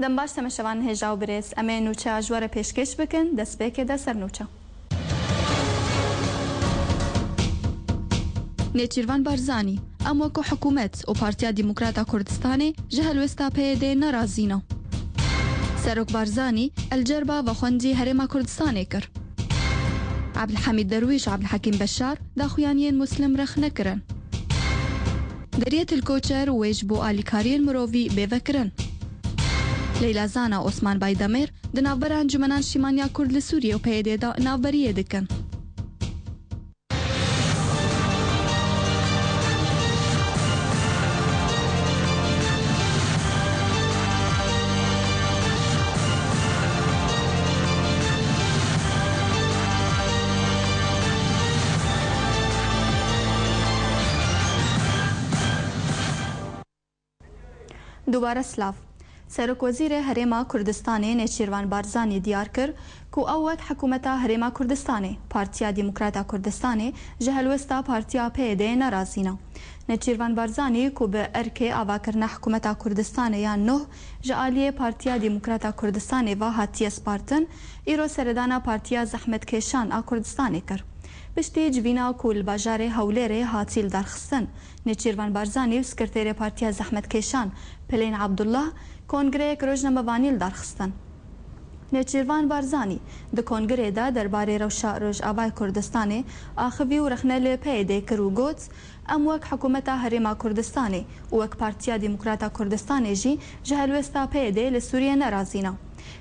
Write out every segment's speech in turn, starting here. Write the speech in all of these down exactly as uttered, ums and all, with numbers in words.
Dem baş temeşevan hêja û birêz. Em ê nûçeya ji we re pêşkêş bikin, destpêkê de ser nûçe. Nêçîrvan Barzanî, em wekî hikûmet û Partiya Demokrata Kurdistanê ji helwesta P Y D'ê ne razî ne. Serok Barzanî elcerba vexwendî Herêma Kurdistanê kir. Ebdilhemîd Derwîş û Ebdilhekîm Beşar daxuyaniyên Muslim rexne kirin. Deriyê Til Koçer wê ji bo alîkariyên mirovî bê vekirin. Leyla Zana û Osman Baydemêr di navbera Encûmena Niştîmaniya Kurd li Sûriyê û P Y D'ê de navberiyê dikin. Dubare silav. Serokwezîrê Herêma Kurdistanê Nêçîrvan Barzanî diyar kir ku ew wek hikûmeta Herêma Kurdistanê, Partiya Demokrata Kurdistanê ji helwesta Partiya P Y D'ê ne razî ne. Nêçîrvan Barzanî ku bi erkê avakirina hikûmeta Kurdistanê ya nûh ji aliyê Partiya Demokrata Kurdistanê ve hatiye spartin, îro seredana Partiya Zehmetkêşan a Kurdistanê kir. Piştî civîna ku li bajarê Hewlêrê hatî lidarxistin, Nêçîrvan Barzanî û Sekreterê Partiya Zehmetkêşan Pilên Abdullah kongreyek rojnamevanî li dar xistin. Nêçîrvan Barzanî di kongrê de derbarê rewşa Rojavayê Kurdistanê axivî û rexne li P Y D'ê kir û got, Em wek hikûmeta Herêma Kurdistanê û wek Partiya Demokrata Kurdistanê jî ji helwesta P Y D'ê li Sûriyê ne razî ne.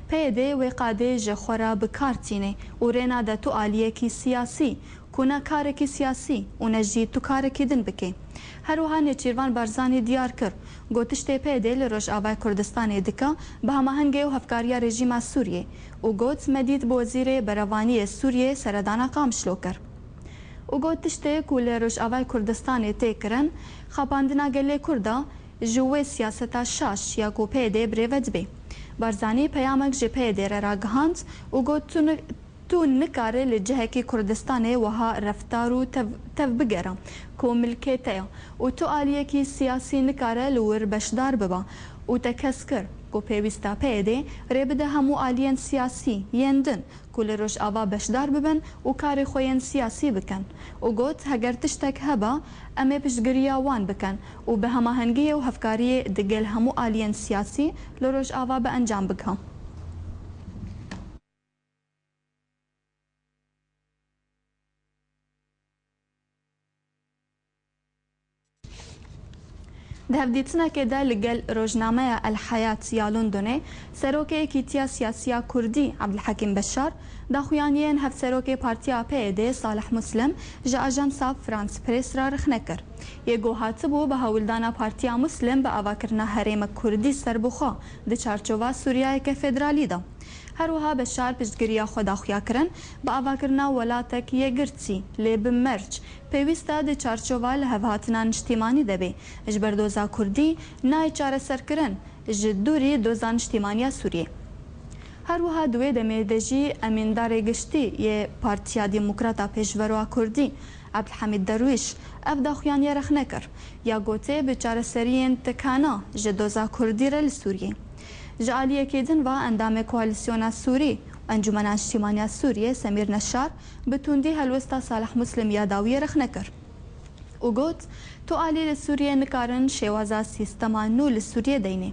P Y D wê qadê ji xwe re bi kar tîne û rê nade tu aliyekî siyasî ku ne karekî siyasî û ne jî tu karekî din bike. Her wiha Nêçîrvan Barzanî diyar kir, got tiştê P Y D li Rojavayê Kurdistanê dike bi hemahengê û hevkariya rejîma Sûriyê û got me dît bi Wezîrê Berevaniyê Sûriyê seredana Qamişlo kir. Û got tiştê ku li Rojavayê Kurdistanê tê kirin, xapandina gelê Kurda ji wê siyaseta şaş ya ku P Y D birêve dibe. Barzanî peyamek ji P Y D re ragihand û got tu ni-, Tu nikare li cihekî Kurdistanê wiha reftar û tev-, tevbigere ku milkê te ye û tu aliyekî siyasî nikare li wir beşdar bibe û te kes kir ku pêwîst e P Y D rê bide hemû aliyên siyasî yên din ku li Rojava beşdar bibin û karê xwe yên siyasî bikin û got, Heger tiştek hebe, em ê piştgiriya wan bikin û bi hemahengiyê û hevkariyê digel hemû aliyên siyasî li Rojava bi encam bigiha. Di hevdîtinekê de li gel rojnameya El Hayat ya Londonê, serokê Yekîtiya Siyasî ya Kurdî Ebdulhekîm Beşar daxuyaniyên hevserokê Partiya P Y D Salih Muslim ji ajansa France Press re rexne kir. Yê ku hatibû bi hewldana Partiya Muslim bi avakirina herêmek Kurdî serbixwe di çarçova Sûriyayeke federalî de. Her wiha Beşar piştgiriya xwe daxuya kirin, bi avakirina welatek yekgirtî, lê bi merc, pêwîst e di çarçova lihevhatina niştîmanî de bê, ji ber doza Kurdî nayê çareserkirin, ji dûrî doza niştîmaniya Sûriyê. Her wiha di wê demê de jî emîndarê giştî yê Partiya Demokrata Pêşveroa Kurdî, Ebdulhemîd Derwîş, ev daxuyaniye rexne kir, ya gotê bi çareseriyên tikana ji doza Kurdî re li Sûriyê. Ji aliyekê din ve endamê Koalîsyona Sûrî û Encûmena Niştîmaniya Sûriyê Semîr Neşar bi tundî helwesta Salih Muslim ya dawiyê rexne kir û got, Tu alî li Sûriyê nikarin şêwaza sîstema nû li Sûriyê deynê.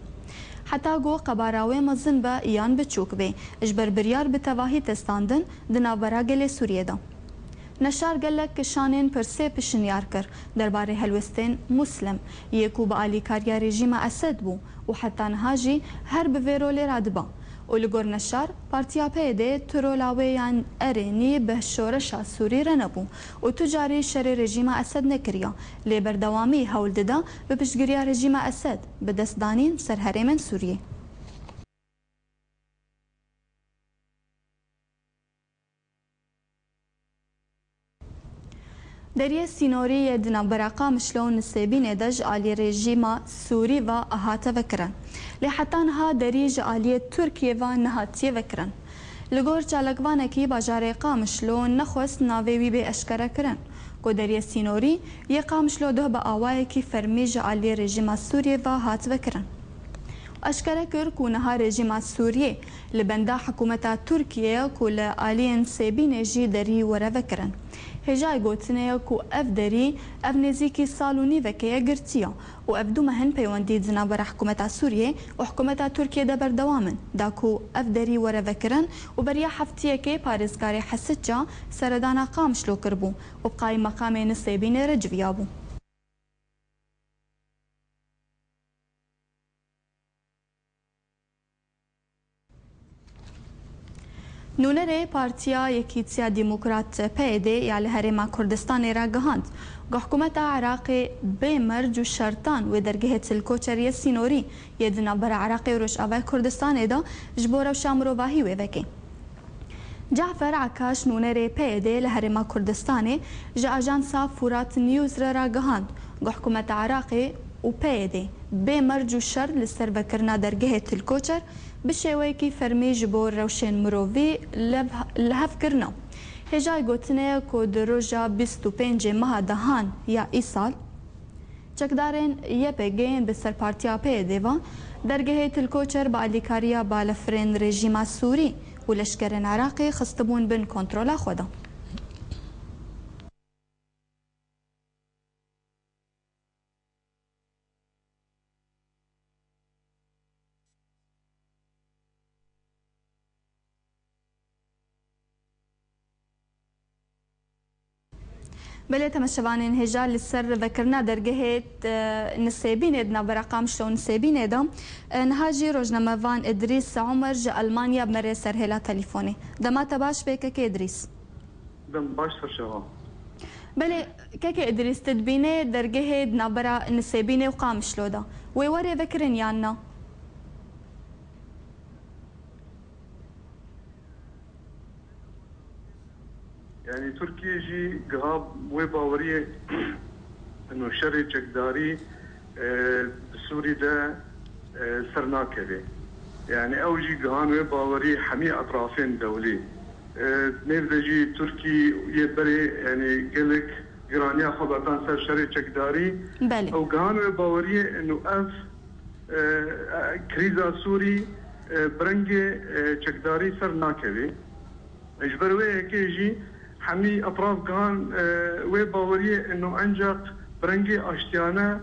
Heta ku qebara wê mezin be yan biçûk be, ji ber biryar bi tevahî tê standin di navbera gelê Sûriyê de. Neşar gelek kişanên pirsê pişinyar kir derbarê helwestên Muslim, yê ku bi alîkariya rejîma Esed bû û heta niha jî her bi vê rolê radibe. Û li gor Neşar, Partiya P Y D tu rola wê yan erênî bi şoreşa Sûrî re nebû û tu carî şerê rejîma Esed nekiriye, lê berdewamî hewl dide bi piştgiriya rejîma Esed bi destdanîn ser herêmên Sûriyê. Deriyê sînorî yê di navbera Qamişlo û Nisêbînê de ji aliyê rejîma Sûrî ve hate vekirin. Lê heta niha derî ji aliyê Tirkiyê ve nehatiye vekirin. Li gor çalakvanekî bajarê Qamişlo nexwest navê wî bê eşkerekirin, ku deriyê sînorî yê Qamişlo doh bi awayekî fermî ji aliyê rejîma Sûriyê ve hat vekirin. Eşkere kir ku niha rejîma Sûriyê li benda hikûmeta Tirkiyê ye ku li aliyên Sêbînê jî derî were vekirin. Hêjayê gotinê ye ku ev derî ev nêzîkî sal û nîvekê ye girtiye û ev du meh in peywendî di navbera hikûmeta Sûriyê û hikûmeta Tirkiyê de berdewam in, da ku ev derî were vekirin û beriya heftiyekê parêzgarê Hesitça seredana Qamişlo kiribû û bi qayîmeqamê Nisêbînê re civiyabû. Nûnerê Partiya Yekîtiya Demokrat, P Y D, ya li Herêma Kurdistanê ragihand ku hikûmeta Iraqê bê merc û şertan wê dergehê Til Koçer yê sînorî yê di navbera Iraqê û Rojavayê Kurdistanê de ji bo rewşa mirovahî wê veke. Cafer Akaş, nûnerê P Y D li Herêma Kurdistanê, ji ajansa Furat News re ragihand ku hikûmeta Iraqê û P Y D bê merc û şert li ser vekirina dergehê Til Koçer bi şêweyekî fermî ji bo rewşên mirovî lev-, li hev kirine. Hêjayê gotinê ye ku di roja bîst û pêncê meha dehan ya îsal, çekdarên Y P G yên bi ser partiya P Y D ve dergehê Til Koçer bi alîkariya balefirên rejîma Sûrî û leşkerên Iraqê xistibûn bin kontrola xwe de. Belê, temeşevanên hêja, li ser vekirina dergehê, e, Nisêbînê di navbera Qamişlo û Nisêbînê de, e, niha jî rojnamevan Idrîs Omer ji Elmanya bi me re ser hêla telîfonê. Dema te baş be, kekê Idrîs. Dem baş, ser çava. Belê, kekê Idrîs, tu dibînê dergehê di navbera Nisêbînê û Qamişlo de. Wê were vekirin yan na? Yanî Tirkiye jî giha wê baweriyê ino şerê çekdarî, e, di Sûrî de, e, ser nakeve. Yanî ew jî gihan wê baweriyê hemî etrafên dewlê. E, nêv de jî Tirkî yê berê, yanî gelek giraniya xwe berdan ser şerê çekdarî. Belê. Ew gihan wê baweriyê ino ev, e, krîza Sûrî, e, bi rengê, e, çekdarî ser nakeve. Ji ber wê yekê jî hemî etraf gihan, e, wê baweriyê ino enceq bi rengê aştiyane,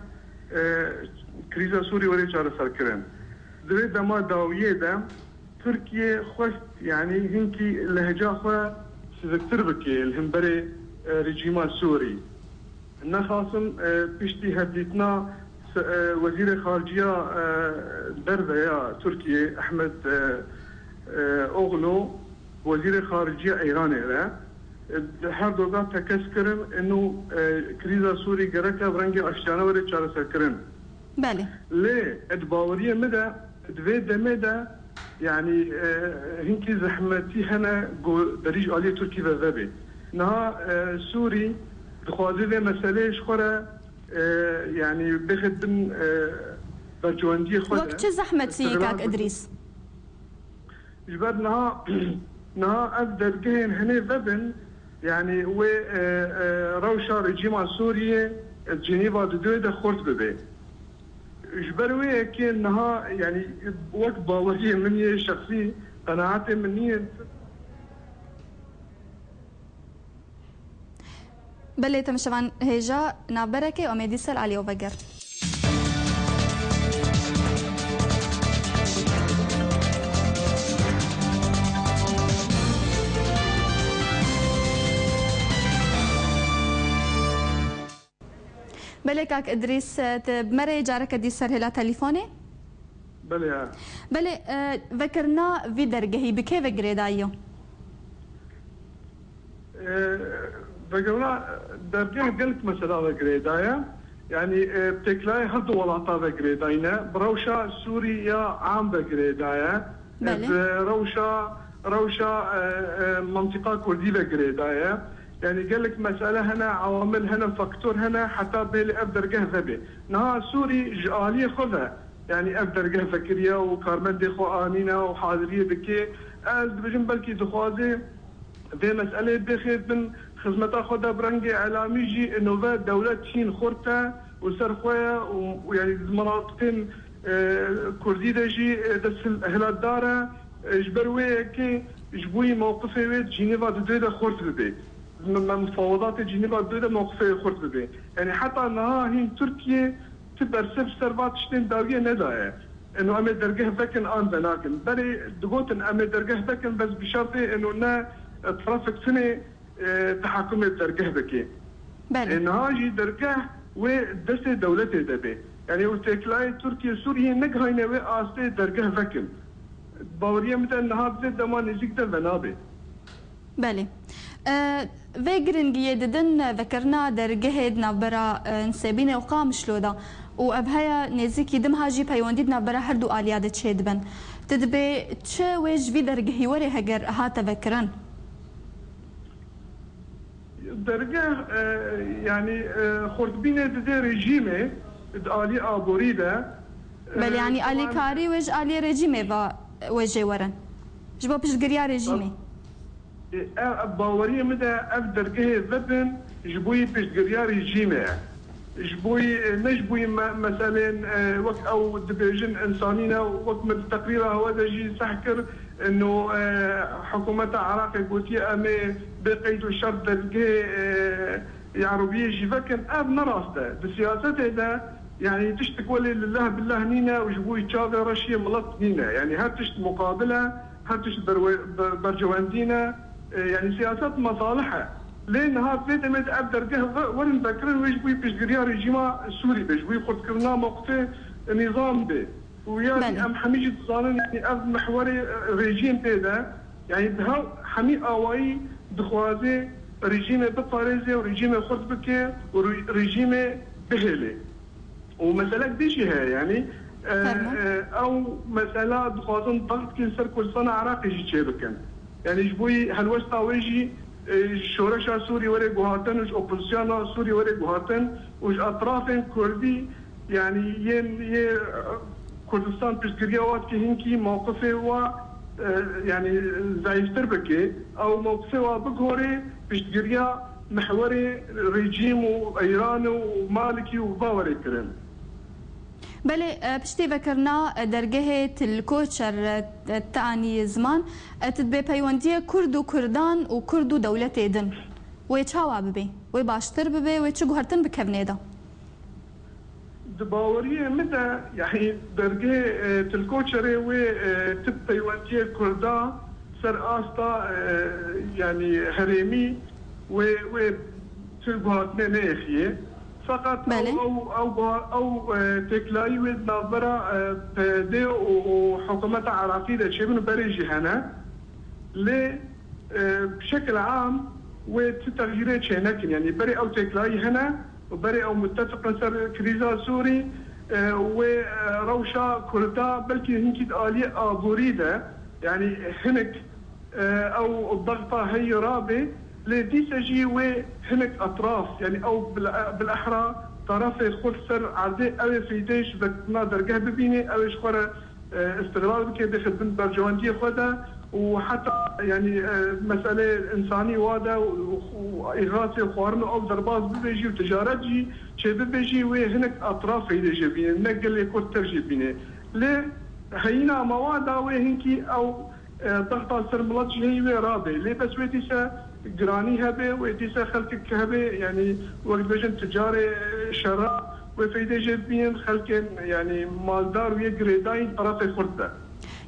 e, krîza Sûrî were çareserkirin. Di vê dema dawiyê de Tirkiye xwest, yanî hinkî lehca xwe siviktir bike li hemberê, e, rejîma Sûrî. Nexasim, e, piştî hevdîtina se-, e, Wezîrê Xariciya, e, Derve ya Tirkiyê, Ehmed, e, e, Oglu, Wezîrê Xariciya Îranê re, e, her doza tekez kirin, ino, e, krîza Sûrî gereke bi rengê aştiyane were çareserkirin. Belê. Lê di baweriyê min de, di vê demê de, yanî, e, hinkî zehmetî hene ku derî ji aliyê Tirkî ve vebe. Niha, e, Sûrî dixwaze vê meseleyê ji xwe re, e, yanî bêxe bin, e, berjewendiyê xwe de. Wek çi zehmetî, kak Îdrîs? Ji ber niha, niha ev dergehên hinê vebin, yanî wê, e, e, rewşa rejîma Sûriyê, e, Cenîva di duyê de xurt bibe. Ji ber wê yekê niha, yanî wek baweriyê min yê şexsî, qenaetê min nîye. Belê, temeşevan hêja navberekê, em ê dîsa li aliyê we vegerin. Belê kak Idrîs, tu bi me re yê careke dî ser hêla telîfonê? Belê, ya. Belê, e, vekirina vî dergehî bi kê ve girêdayî ye? E, vekirina dergeh gelek mesela ve girêdaye. Yanî, e, têkilaya her du welata ve girêdayî ne. Bi rewşa Sûrî ya am ve girêdaye. Belê. Bi rewşa, rewşa, e, e, mintîqa Kurdî ve girêdaye. Yanî gelek mesele hene, awamil hene, faktor hene, heta bê li ev dergeh vebe. Niha Sûrî ji aliyê xwe ve, yanî ev dergeh vekiriye û karmendê xwe anîne û haziriyê dike. Ez dibêjim belkî dixwaze vê meseleyê bêxe bin xizmeta xwe de bi rengê elamî jî ino ve dewlet hîn xurt e û ser xwe ye û, û yanî di minatipên, e, Kurdî de jî, e, desthilatdar e, e, ji ber wê yekê ji bo yî mewqifê wê di Cînîva di dê de xurt bibe. Me, me mufawedatê Cînîva di dê de mewqifê wê xurt bibe. Yanî heta niha hîn Tirkiye ti bersiv ser va tiştên dawiyê nedaye. Eno em ê dergeh vekin an venakin. Berê digotin em ê dergeh vekin bes bi şertê eno ne, e, terefek tunê e, tehakumê dergeh bike. Belê. E, niha jî dergeh wê destê dewletê de be. Yanî ew têkilayê Tirkiye Sûriyê negihayne wê astê dergeh vekin. Baweriya min de niha bi vê dema nêzîk de venabe. Belê. E, vê giringiyê didin vekirina dergehê di navbera, e, Nisêbînê û Qamişlo de û ev heya nêzîkî dimha jî peywendî di navbera her du aliya de çêdibin. Tu dibê çi wê ji vî dergehî were heger hate vekirin? Dergeh, e, yanî, e, xurtbînê didê rejîmê di alî aborî de, e, Belê, yanî alîkarî wê ji aliyê rejîmê ve wê jê werin. Ji bo piştgiriya rejîmê. E, ev, ev baweriyê min de ev dergehê vebin ji bo yî piştgiriya rejîmê ye. Ji bo yî, e, ne ji bo yî me-, meselên, e, wek ew dibêjin insanî ne, wek min di teqrîra hewe de jî seh kir, eno, e, hikûmeta Iraqê gotiye em ê bê qeyd û şert dergehê, e, Yarûbiyê jî vekin. Ev ne rast e. Di siyasetê de, yanî tiştek welê lileh bileh nîne û ji bo yî çavê reşiyê milet nîne. Yanî her tişt muqabil e, her tişt berwe-, be-, bercewendî ne. E, yanî siyaset mesalih e. Lê niha vê demê de ev dergeh ve-, werin vekirin wê ji bo yî piştgiriya rejîma Sûrî be, ji bo yî xurtkirina mewqifê nîzam be. Û yanî Belê. em hemî jî dizanin, yanî ev mihwerê, e, rejîm tê de, yanî bi hew-, hemî awayî dixwaze rejîmê biparêze û rejîmê xurt bike û re-, rejîmê bihêle. Û meselek dî jî heye, yanî, e, Fermo. e, ew mesela dixwazin daxtkî ser Kurdistana Iraqê jî çêbikin. Yanî ji bo yî helwesta wê jî, e, ji şoreşa Sûrî were guhatin û ji opozisyona Sûrî were guhatin û ji etrafên Kurdî, yanî yên yê, e, Kurdistan piştgiriya wa dike hinkî mewqifê wa, e, yanî zayîftir bike. Ew mewqifê wa bigore piştgiriya mihwerê rejîm û Îran û Malikî û va were kirin. Belê, e, piştî vekirina, e, dergehê Til Koçer, e, te anî ziman, e, tu dibê peywendiyê Kurd û Kurdan û Kurd û dewletê din. Wê çawa bibe? Wê baştir bibe? Wê çi guhertin bikevnê de? Di baweriyê min de, yanî dergehê, e, Til Koçerê wê, e, ti peywendiyê Kurda ser asta, e, yanî herêmî wê, wê tu guhatine neyêxiye. Feqet Belê. ew, ew, ew, ew, e, têkilayî wê di navbera, e, P Y D û, û hikûmeta Iraqî de çêbin û berê jî hene. Lê, e, bi şekil am wê ti texyîrê çênekin. Yanî berê ew têkilayî hene û berê ew muttefiq in ser krîza Sûrî, e, wê, e, rewşa Kurda belkî hinkî di aliyê aborî de, yanî hinek e, ew daxta heyî rabe, lê dîse jî wê hinek etraf, yanî ew bil-, bilehra tarafê xurt ser erdê ew ê feydê ji vekirina dergeh bibîne, ew ê ji xwe re, e, îstixlal bike, bixe bin bercewendiyê xwe de û heta, yanî, e, meseleyê însanî wa de û, û, û îxasê xwarin û ew derbas bibe jî û ticaret jî çêbibe jî wê hinek etraf feydê jê bîne, ne gelê Kurd tev jê bîne. Lê heyîna me wa da wê hinkî ew e, dexta ser milet ji heyî wê rabe. Lê bes wê dîse giranî hebe, wê dîse xelkek hebe, yanî wek dibêjin ticarê şera wê feydê jê bibînin, xelkên, yanî maldar û yê girêdayî tarafê xurt de.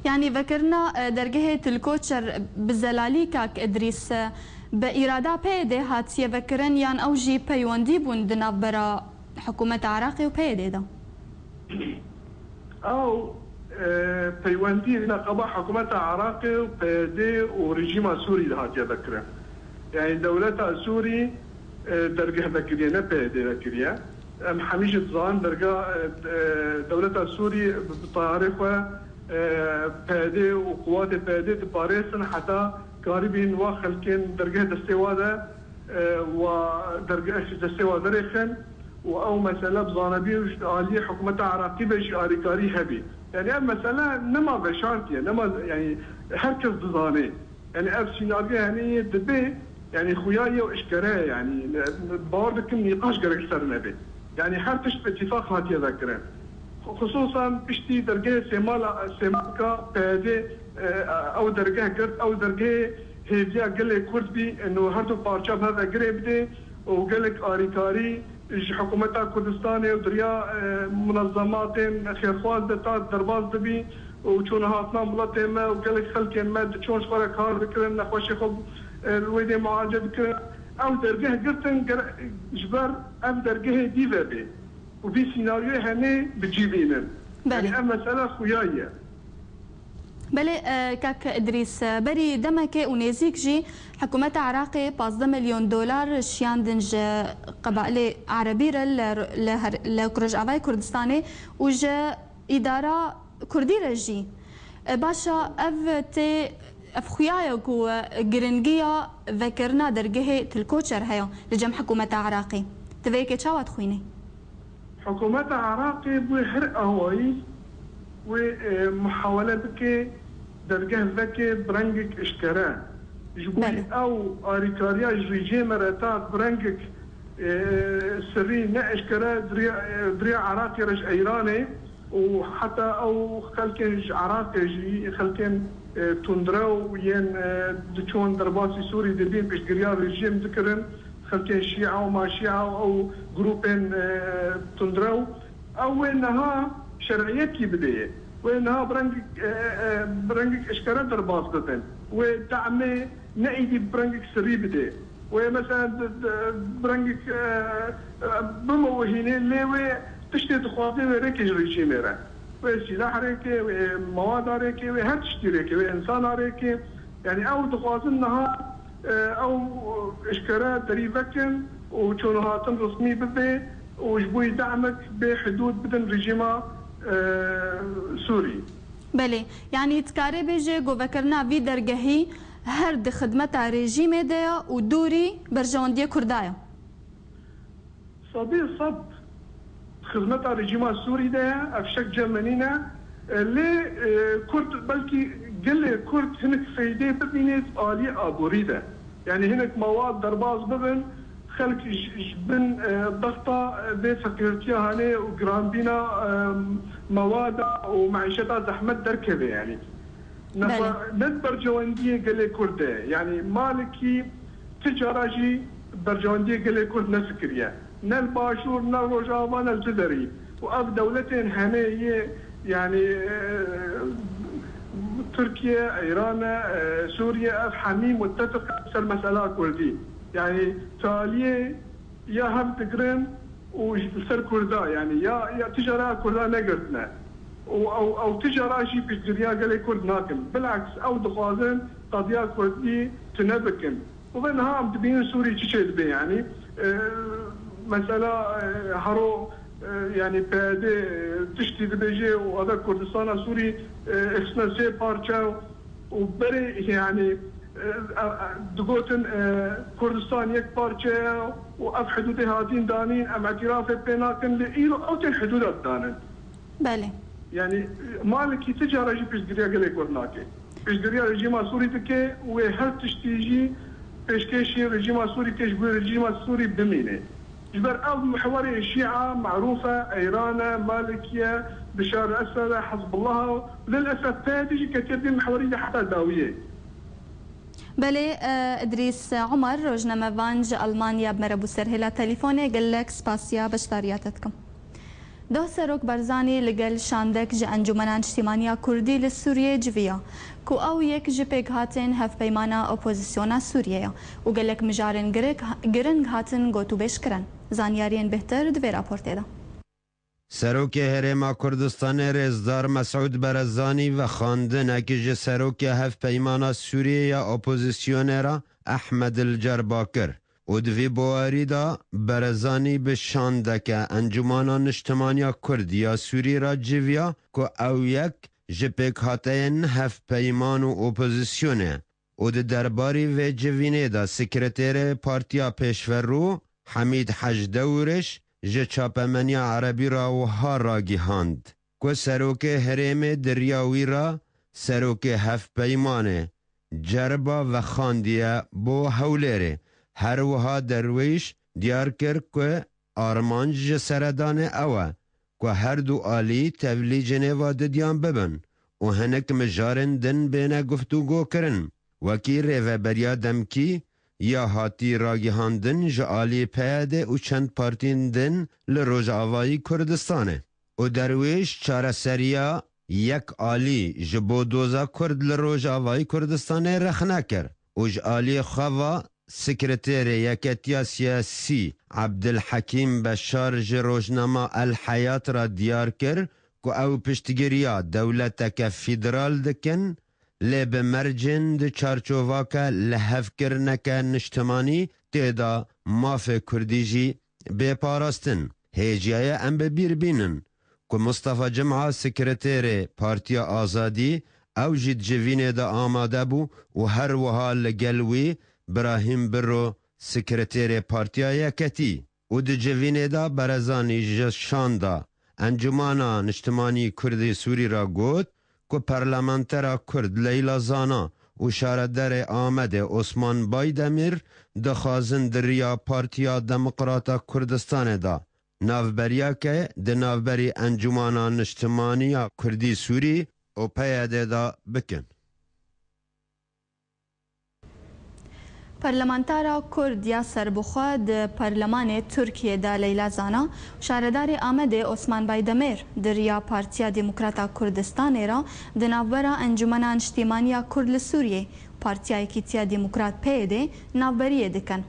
Yanî vekirina, e, dergehê Til Koçer bi zelalî kak Idrîs, e, bi îrada P Y D hatiye vekirin yan ew jî peywendî bûn di navbera hikûmeta Iraqê û P Y D de? Ew, e, peywendî neqeba hikûmeta Iraqê û P Y D û rejîma Sûrî de hatiye vekirin. Yanî dewleta Sûrî, e, dergeh vekiriye, ne P Y D vekiriye. Em hemî jî dizanin derga, e, e, dewleta Sûrî bi, bi tayarê xwe, e, P Y D û quwatê P Y D diparêzin heta karibîn wa xelkên dergeh destê wa de, e, wa dergeh ji destê wa derêxin û ew mesele bi zanebî û ji aliyê hikûmeta Iraqî ve jî alîkarî hebî. Yanî ev mesele nema veşartiye, nema, yanî her kes dizane. Yanî ev sînaryo, yanî dibe, yanî xuya yew eşkere ye, yanî bawer dikim nîqaş gerek ser nebe. Yanî her tişt bi îtîfaq hatiye vekirin. Xisûsan piştî dergehê Sêmala, Sêmalka P Y D, e, ew dergeh girt, ew dergehê hêviya gelê Kurd bî, ino her du parça bi hev ve girê bidê û gelek arîkarî ji hikûmeta Kurdistanê û diriya, e, munezematên xêrxwaz de ta derbas dibî û çûna hatina miletê me û gelek xelkên me diçûn ji xwe re kar dikirin, nexweşê xwe, e, li wê dê mualece dikirin. Ew dergeh girtin, ger-, ji ber ev dergehê dî vebê û vî sînaryoyê hemê bi cî bînin. Belê. Yanî ev mesele xuya ye. Belê, e, kak Idrîs, e, berî demekê û nêzîk jî hikûmeta Iraqê pazdeh milyon dolar şiyandin ji qebailê erebî re li, li her, li Rojavayê Kurdistanê û ji îdara kurdî re jî. E, baş e, ev tê, ev xuya ye ku, e, giringiya vekirina dergehê Til Koçer heye li cem hikûmeta Iraqê. Tu vê yekê çawa dixwînî? Hikûmeta Iraqê bi wê her awayî wê, e, muhawele bike dergeh veke bi rengek eşkere. Ji bo Belê. ew arîkariya ji rejîmê re ta bi rengek, e, sirrî ne eşkere diriya, e, diriya Iraqê re ji Eyranê û heta ew xelkên ji Iraqê jî xelkên, e, tundrew yên, e, diçûn derbasî Sûrî dibîn piştgiriya rejîm dikirin. Xelkên şîa û maşîa û ew grûpên, e, tundrew, ew wê niha şer'iyetî bidê. Wê niha bi rengek, e, e, e, bi rengek eşkere derbas bibin. Wê demê ne êdî bi rengek sirrî bidê. Wê mesela di, di, bi rengek, e, e, bimewihînê, lê wê tiştê dixwaze wê rêkê ji rejîmê re. Wê sîlah rêkê, wê mewada rêkê, wê her tiştî rêkê, wê însana rêkê. Yanî ew dixwazin niha, e, ew eşkere derî vekin û çûnhatin resmî bibe û ji bo demek bê hidûd bidin rejîma, e, Sûrî. Belê, yanî dikarê bêje ku vekirina vî dergehî her di xidmeta rejîmê de ye û dûrî berjewendiyê Kurda ye. Sedî sed xizmeta rejîma Sûrî de ye, ev şek cem me nîne. E, lê, e, Kurd, belkî gelê Kurd hinek feydê bibîne aliyê aborî de. Yanî hinek mewad derbas bibin, xelk ji, ji bin, e, dexta vê feqîrtiya hane û giranbîna, e, mewada û meîşeta zehmet derkeve yanî. Nexwe Belê. ne berjewendiyê gelê Kurd e. Yanî malekî ti cara jî berjewendiyê gelê Kurd nefikiriye. Ne li Başûr, ne li Rojava, ne li ti derî. Û ev dewletên hemê yê, yanî, e, Tirkiye, Îran e, e, Sûriye, ev hemî muttefiq ser mesela Kurdî. Yanî taliyê ya hev digirin û ji ser Kurda, yanî ya, ya tijara Kurda negirtine. Û ew, ew tijara jî piştgiriya gelê Kurd nakin. Bilaks ew dixwazin qediya Kurdî tune bikin. Û ve niha em dibînin Sûrî çi çê dibe, yanî, e, mesela, e, hero, e, yanî P Y D, e, tiştî dibêje û eve Kurdistana Sûrî, e, xistine sê parçe û berê, yanî, e, e, e, digotin, e, Kurdistan yek parçe ye û ev hidûdê hatîn danîn, em îtirafê pê nakin, lê îro ew tên hidûda didanin. Belê. Yanî, malekî ti cara jî piştgiriya gelê Kurd nake. Piştgiriya rejîma Sûrî dike û wê her tiştî jî pêşkêşî rejîma Sûrî ke ji bo rejîma Sûrî bimîne. Ji ber ev mihwerê Şîa, Merûf e, Eyran e, Malikî ye, Bişar Esed e, Hizbullah e û lil esef P Y D jî ketiye vê mihwerî de heta dawiyê. Belê, e, Idrîs Omer, rojnamevan ji Almanya bi me re bû ser hêla telefonê, gelek spasiya beşdariya te dikim. Doh Serok Barzanî li gel şandek ji Encûmena Niştîmaniya Kurdî li Sûriyê civiya ku ew yek ji pêkhatên Hevpeymana Opozisyona Sûriyê ye û gelek mijarên girek-, giring hatin gotûbêj kirin. Zanyariyên bêhtir di vê raportê de. Serokê Herêma Kurdistanê Rêzdar Mesûd Berezanî vexwendinekî ji Serokê Hevpeymana Sûriyê ya Opozisyonê re Ehmed El Cerba kir. Û di vî bawerî de Berezanî bi şandeke Encûmana Niştimaniya Kurd ya Sûrî re civiya ku ew yek ji pêkhateyên hevpeyman û opozisyonê û di derbarî vê civînê de sekreterê Partiya Pêşverû Hemîd Hec Dewrêş ji çapemeniya Erebî re wiha ragihand ku serokê herêmê di riya wî re serokê hevpeymanê Cerba vexandiye bo Hewlêrê. Her wiha Derwêş diyar kir ku armanc ji seredanê ew e ku her du alî tevlî cinêva didiyan bibin û hinek mijarên din bêne guftûgokirin. Wekî rêveberiya demkî ya hatî ragihandin ji alî P Y D û çend partiyên din li Rojavayî Kurdistanê û derwêş çareseriya yek alî ji bo doza Kurd li Rojavayî Kurdistanê rexne kir û ji aliyê xwe ve Sekreterê Yeketiya Siyasî Ebdilhekîm Beşar ji rojnama El Heyat re diyar kir ku ew piştgiriya dewleteke federal dikin, lê bi mercên di çarçovake lihevkirineke niştimanî tê de mafê Kurdî jî bê parastin. Hêjiyaye em bi bîr bînin ku Mustafa Cima, sekreterê Partiya Azadî, ew jî di civînê de amade bû û her wiha li gel wî Birahîm Birro, sekreterê Partiya Yeketî. Û di civînê de Barzanî ji şanda Encûmana Niştimanî Kurdî Sûrî re got ku parlamentera Kurd Leyla Zana û şaredarê Amedê Osman Baydemîr dixwazin di riya Partiya Demokrata Kurdistanê de navberiyeke di navberî Encûmana Niştimanî ya Kurdî Sûrî û P Y D de bikin. Parlamentara Kurd ya serbixwe di Parlemanê Tirkiyê de Leyla Zana û şaredarê Amedê Osman Baydemêr di riya Partiya Demokrata Kurdistanê re di navbera Encûmena Niştîmaniya Kurd li Sûriyê, Partiya Yekîtiya Demokrat P Y D, navberiyê dikin.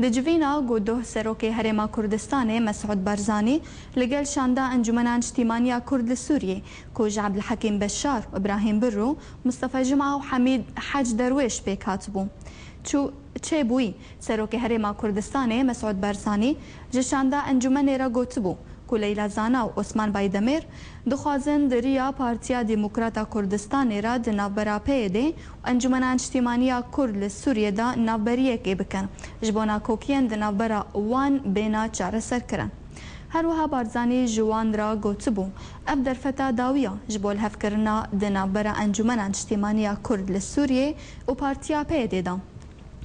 Di civîna ku doh Serokê Herêma Kurdistanê Mesûd Barzanî li gel şanda Encûmena Niştîmaniya Kurd li Sûriyê ku ji Ebdulhekîm Beşar, Îbrahîm Birro, Mustafa Cuma û Hemîd Hec Derwêş pêk hatibû. Çû çêbûyî, Serokê Herêma Kurdistanê Mesûd Barzanî ji şanda encûmenê re gotibû ku Leyla Zana û Osman Baydemêr dixwazin di riya Partiya Demokrata Kurdistanê re di navbera P Y D û Encûmena Niştîmaniya Kurd li Sûriyê de navberiyekê bikin, ji bo nakokiyên di navbera wan bêne çareserkirin. Her wiha Barzanî ji wan re gotibû, ev derfeta dawî ya ji bo lihevkirina di navbera Encûmena Niştîmaniya Kurd li Sûriyê û Partiya P Y D de.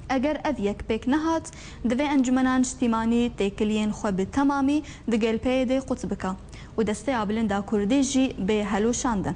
Eger ev yek pêk nehat, divê Encûmena Niştîmanî têkiliyên xwe bi temamî di gel P Y D qut bike û desteya bilind a Kurdî jî bê helûşandin.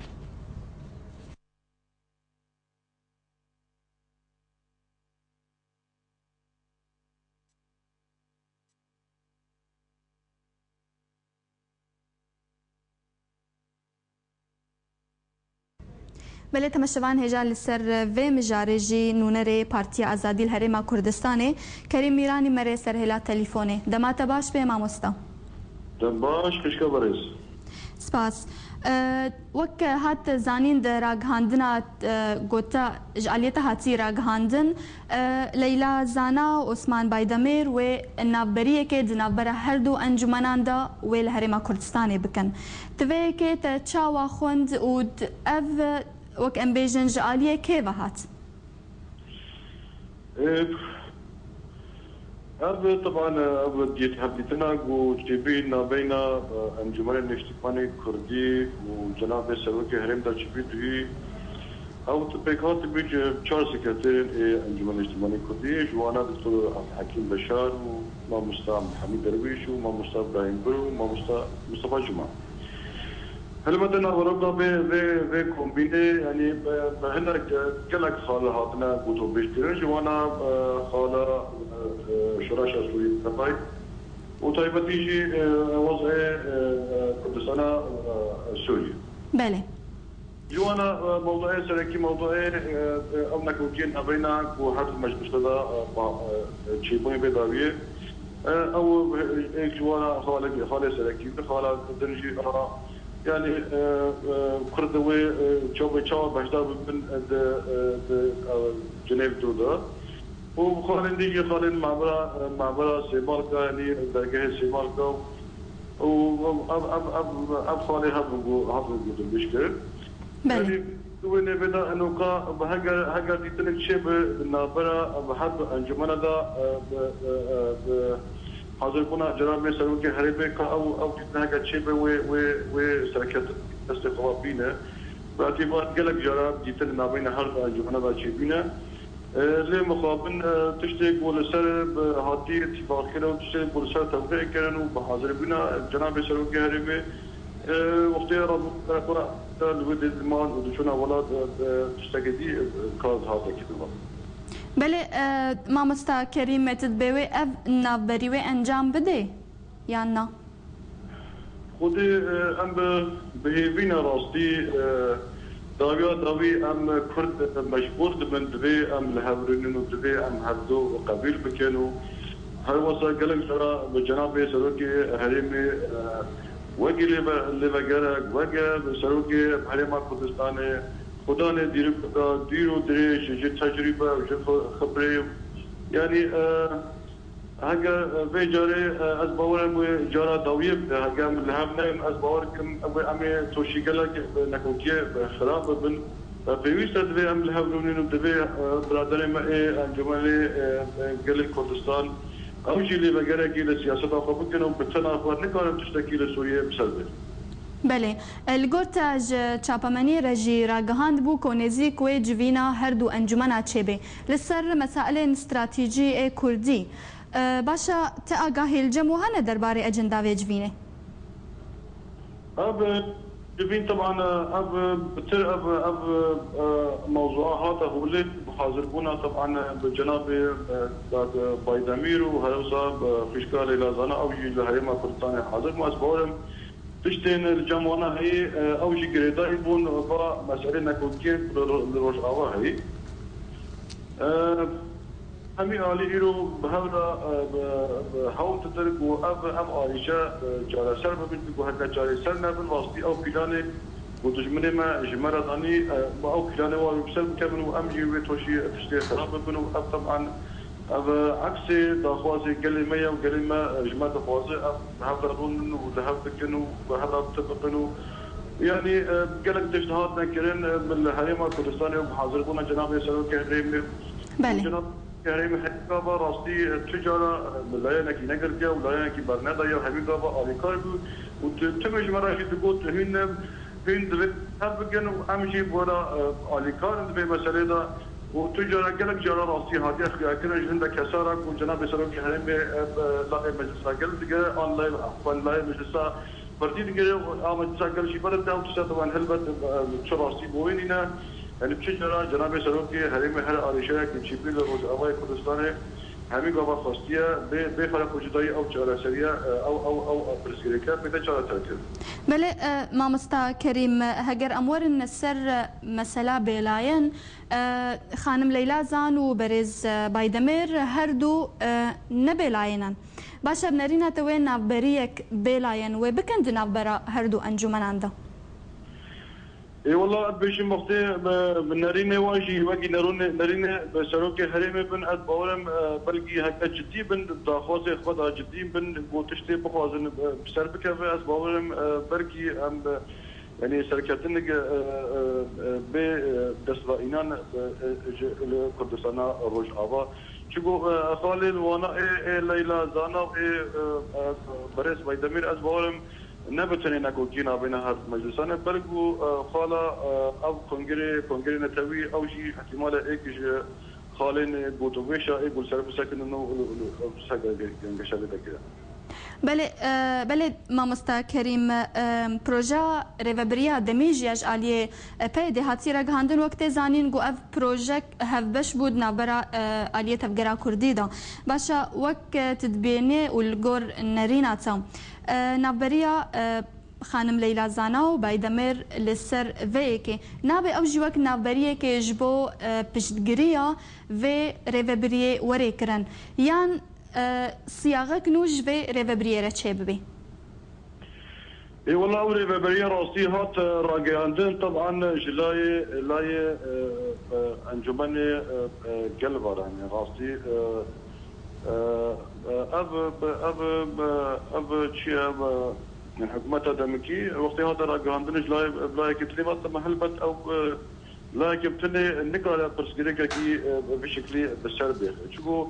Belê temeşevan, hêja li ser vê mijarê jî nûnerê Partiya Azadî li Herêma Kurdistanê, Kerîm Mîranî, me rê serhêla telîfonê. Dema te baş be, mamosta. Dem baş, xişka berêz. Spas. E, wek hat zanîn, di ragihandina, e, gota ji aliyê te hatî ragihandin, e, Leyla Zana û Osman Baydemêr wê navberiyekê di navbera her du encûmenan de wê li Herêma Kurdistanê bikin. Di vê yekê te çawa xwend û d-, ev, wek em bêjin, ji aliyê kê ve hat? Ê, ev, teban, ev dît-, hevdîtina ku çêbû navbeyna, e, Encûmenê Niştimanê Kurdî û Cenabê Serokê Herêm de çêbû duhî, ew pêkhatibû ji çar sekreterên ê Encûmenê Niştimanê Kurdî, ji wana Doktor Hekîm Beşar û Mamosta Hemî Derwîş û Mamosta Brahîm Bir û Mamosta Mustafa Cuma. Helbet navberok da vê, vê, vê kombînê, yanî bi, bi hinek, e, gelek xala hatine gotobêjkirin, ji wana, e, xala, e, e, Şoreşa Sûrî Tevay û taybetî jî, e, wezê, e, e, Kurdistana, e, Sûrî. Belê. Ji wana, e, mewduê serekî, mewduê, e, e, ew nekokiyên navbeyna ku her du meclise de, e, ba, e, e, çêbûyê vê dawiyê. E, ew, e, êk ji wana xalek-, xalê serekî, xala din jî a, yanî, e, e, Kurd wê, e, çawa, çawa beşdar bibin, e, di, e, di, e, Cinêv du de. Û xalên din jî xalên mabera, e, mabera Sêmalka, yanî dergehê Sêmalka û ev, ev, ev, ev, ev xalê hev got-, hev gotin bişkirin. Belê. Yanî, di wê nêvê de enoka bi heger, heger dîtinek çêbe di navbera bi her du encûmene de, e, bi, e, e, bi hazirkirina cenabê serokê herêmê ka ew, ew dîtin heger çêbe wê, wê, wê serketin destê xwe bîne. Bi îtibar gelek cara dîtin navbeyna her du encûmene de çêbîne. E, lê mixabin, e, tiştê ku li ser bi hatî tîfaqkirin û tiştê ku li ser tewqî kirin û bi hazirkirina cenabê serokê herêmê, E, wextê rabû xwe li wê dê diman û diçûna welat, e, e, tiştekê dî, e, kaz hate kirin. Belê, e, mamosta Kerîm, me tu dibê wê ev navberî wê encam bidê yan na? Xwedê, e, em bi, bi hêvî ne rastî, e, dawiya dawî em Kurd mecbûr dibin, divê em li hev rûnin û divê em hevdo qebîl bikin û her wesa gelek cara bi cenabê serokê herêmê, e, wekî lêve-, lêvegerek, weke serokê herêma Kurdistanê, xudanê dîrokeka dûr û dirêj ji tecrûbe û ji xi-, xibrê, yanî, e, Heke, e, vê carê, e, ez bawer im wê cara dawiyê bide. Heke em li hev neyin, ez bawer dikim ew ê em ê toşî gelek, e, nekokiyê, e, xirab bibin. E, pêwîst e divê em li hev rûnin û divê, e, biraderê me ê Encûmenê, e, e, Gelê Kurdistan ew jî lêvegerekî li siyaseta xwe bikin û bi tena xwe nikarin tiştekî li Sûriyeyê bi ser bê. Belê. E, li gor te ji çapemeniyê re jî ragihand bû ku nêzîk wê civîna her du encûmena çêbê. Li ser mesailên stratejî ê Kurdî, e, baş e, ti agahî li cem we hene derbarê ecenda vê civînê? Ev, e, civîn teban, e, ev, e, bitir ev, e, ev, e, mewzua hate holê bi hazirbûna teban, e, bi cenabê, e, Dad, e, Baydemîr û herewsa, e, xwişka Leyla Zana ew jî li Herêma Kurdistanê hazir bû. Ez bawer im tiştên li cem wana heyî, e, ew jî girêdayî bûn va meselê nekokiyên li ro-, li Rojava heyî. E, hemî alî îro bi hev re, e, bi, bi hewl didin ku ev, ev arîşe, e, çareser bibin, ku heke çareser nebin, rastî ew pîlanê ku dijminê me ji me re danî, e, bi ew pîlanê wan bi ser bikevin û em jî wê toşî tiştê xirab bibin û ev teban ev, e, eksê daxwazê gelê me ye û gelê me, e, ji me dixwaze ev bi hev re rûnin û li hev bikin û bi hev re bitifqin û, yanî, e, gelek tişt hatine kirin, e, li Herêma Kurdistanê û bi hazirbûna cenabê Serokê Herêmê. Belê. Cenabê Herêmê her gava rastî, e, tu cara, e, bi layenekî negirtiye û layenekî bernedaye û hemî gava alîkar bû û tu, timê ji me re jî digot, hûn, e, hûn divê hev bikin û em jî bi we re, e, alîkar in di vê meselê de. Û tu cara, gelek cara rastî hatiye xuyakirin ji hindek kesa re ku cenabê Serokê Herêmê, e, e, laqê Meclisa Gel digire, an lay, an layê Meclisa Partî digire û a Meclisa Gel jî berdide ew tişta teban helbet, e, çi rastî bo wê nîne. Yanî çi cara cenabê Serokê Herêmê her arîşeyek çêbû li Rojavayê Kurdistanê hemî gava xwestiye, bê, bê xwe re xwe ji dayî ew çareseriye, e, ew, ew, ew pirsgirêke bête çareserkirin. Belê, e, mamosta Kerîm, heger em werin ser, e, mesela bêlayen, e, xanim Leyla Zan û berêz, e, Baydemêr her du, e, ne bêlayen in. Baş e, bi nerîna te wê navberiyek bêlayen wê bikin di navbera her du encûmenan de? Ê wela, ez bêjim wextê bi, bi nerînê wan jî wekî nerûnê-, nerînê bi serokê herêmê bin, ez bawer im, e, belkî heke cidî bin, daxwazê xwe da cidî bin, ku tiştê bixwazin, e, bi ser bikeve, ez bawer im, e, belkî em, e, yanî serkeftinek, e, e, e, bê, e, dest ve înan, e, e, ji, li Kurdistana Rojava. Çiku, e, xalên wana ê, ê Leyla Zana û ê, e, e, Berêz Baydemîr, ez bawer im, ne bi tenê nekokî navêne her meclisan e, belku, e, xala, e, ev kongrê, kongrê netewî, ew jî ihtimal e êk ji xalên gotovêşa ê ku li ser bisekinin û, û, û, û ser gengeşe lê vekirin. Belê, e, belê mamosta Kerîm, e, projeya rêvebiriya demê jî ya ji aliyê, e, P Y D'ê hatiye ragihandin, wek tê zanîn ku ev projek hevbeş bû di navbera, e, aliyê Tevgera Kurdî de. Baş e, wek, e, tu dibênê û li gor nerîna te, e, navberiya, e, Xanim Leyla Zana û Baydemêr li ser vê yekê nabe ew jî wek navberiyekê ji bo, e, piştgiriya vê rêvebiriyê were kirin. Yan, e, siyaxek nû ji vê rêvebiriyê re çêbibê? Ê wela ew rêveberiya rastî hat, e, ragihandin, teban ji layê, layê, e, e, Encûmenê, e, e, Gel ve re, yanî rastî, e, e, e, ev, ev, e, ev çi ye, ev, e, hikûmeta demikî wextê hate ragihandin ji layê, layekî dinê ve, teban helbet ew, e, Layekî bi tenê nikare pirsgirêkekî, e, bi vî şeklî bi ser bêxe. Çiku,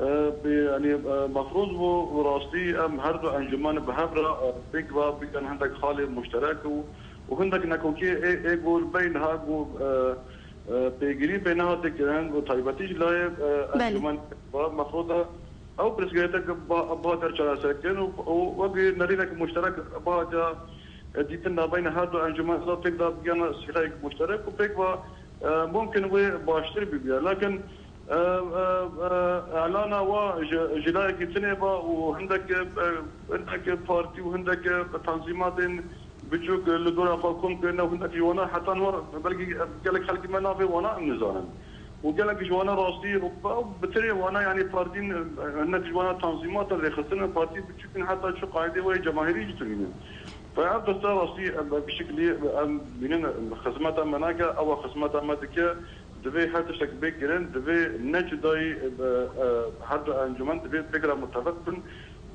e, bi, yanî, e, mefrûz bû û rastî em her du encûmen bi hev re, e, pêk ve bikin hindek xalê muşterek û, û hindek nekokiyê ê, ê ku li beyniha ku, e, e, pêgirî pê nehate kirin û taybetî ji layê, e, Belê. encûmen ve mefrûz e ew pirsgirêkek ba-, bihate çareserkirin û, û wekî nerînek muşterek bihate Dîtin navbeyna her du encûmen de pêk da bigihana sîxeyek muşterek û pêk ve, e, mumkin wê baştir bibiya. Lakin, e, e, e, elana wa ji, ji layekî tinê ve û hindek, e, hindek partî û hindek tanzîmatên biçûk li dora xwe kom kirine û hindek ji wana heta niha belkî gelek xelkî me navê wana em nizanin. Û gelek ji wana rastî û bi tirê wana, yanî partîn, e, hinek ji wana tanzîmatan rêxistin, partî biçûk in, heta çi qaydê wê cemahîrî jî tune. Ve ev deste rastî, e, bi şiklî, e, em bînin, e, xizmeta me nake, ewa xizmeta me dike, divê her tiştek bê kirin, divê ne cudayî, e, e, her du encûmen divê bikira mutefiq bin.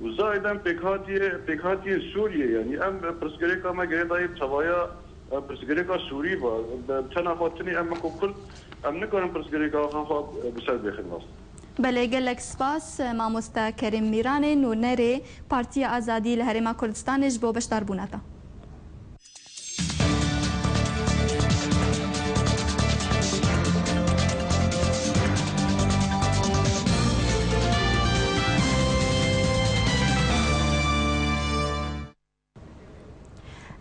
Û zayiden pêkhatiyê, pêkhatiyên Sûriyê, yanî em pirsgirêka me girêdayî bi tevaya, e, pirsgirêka Sûrî ve, bi tena xwe tinê em wekû Kurd, em nikarin pirsgirêka xwe, xwe bi ser bêxin rast. Belê, gelek spas, mamoste Kerîm Mîranê, nûnerê Partiya Azadî li Herêma Kurdistanê ji bo beşdarbûna te.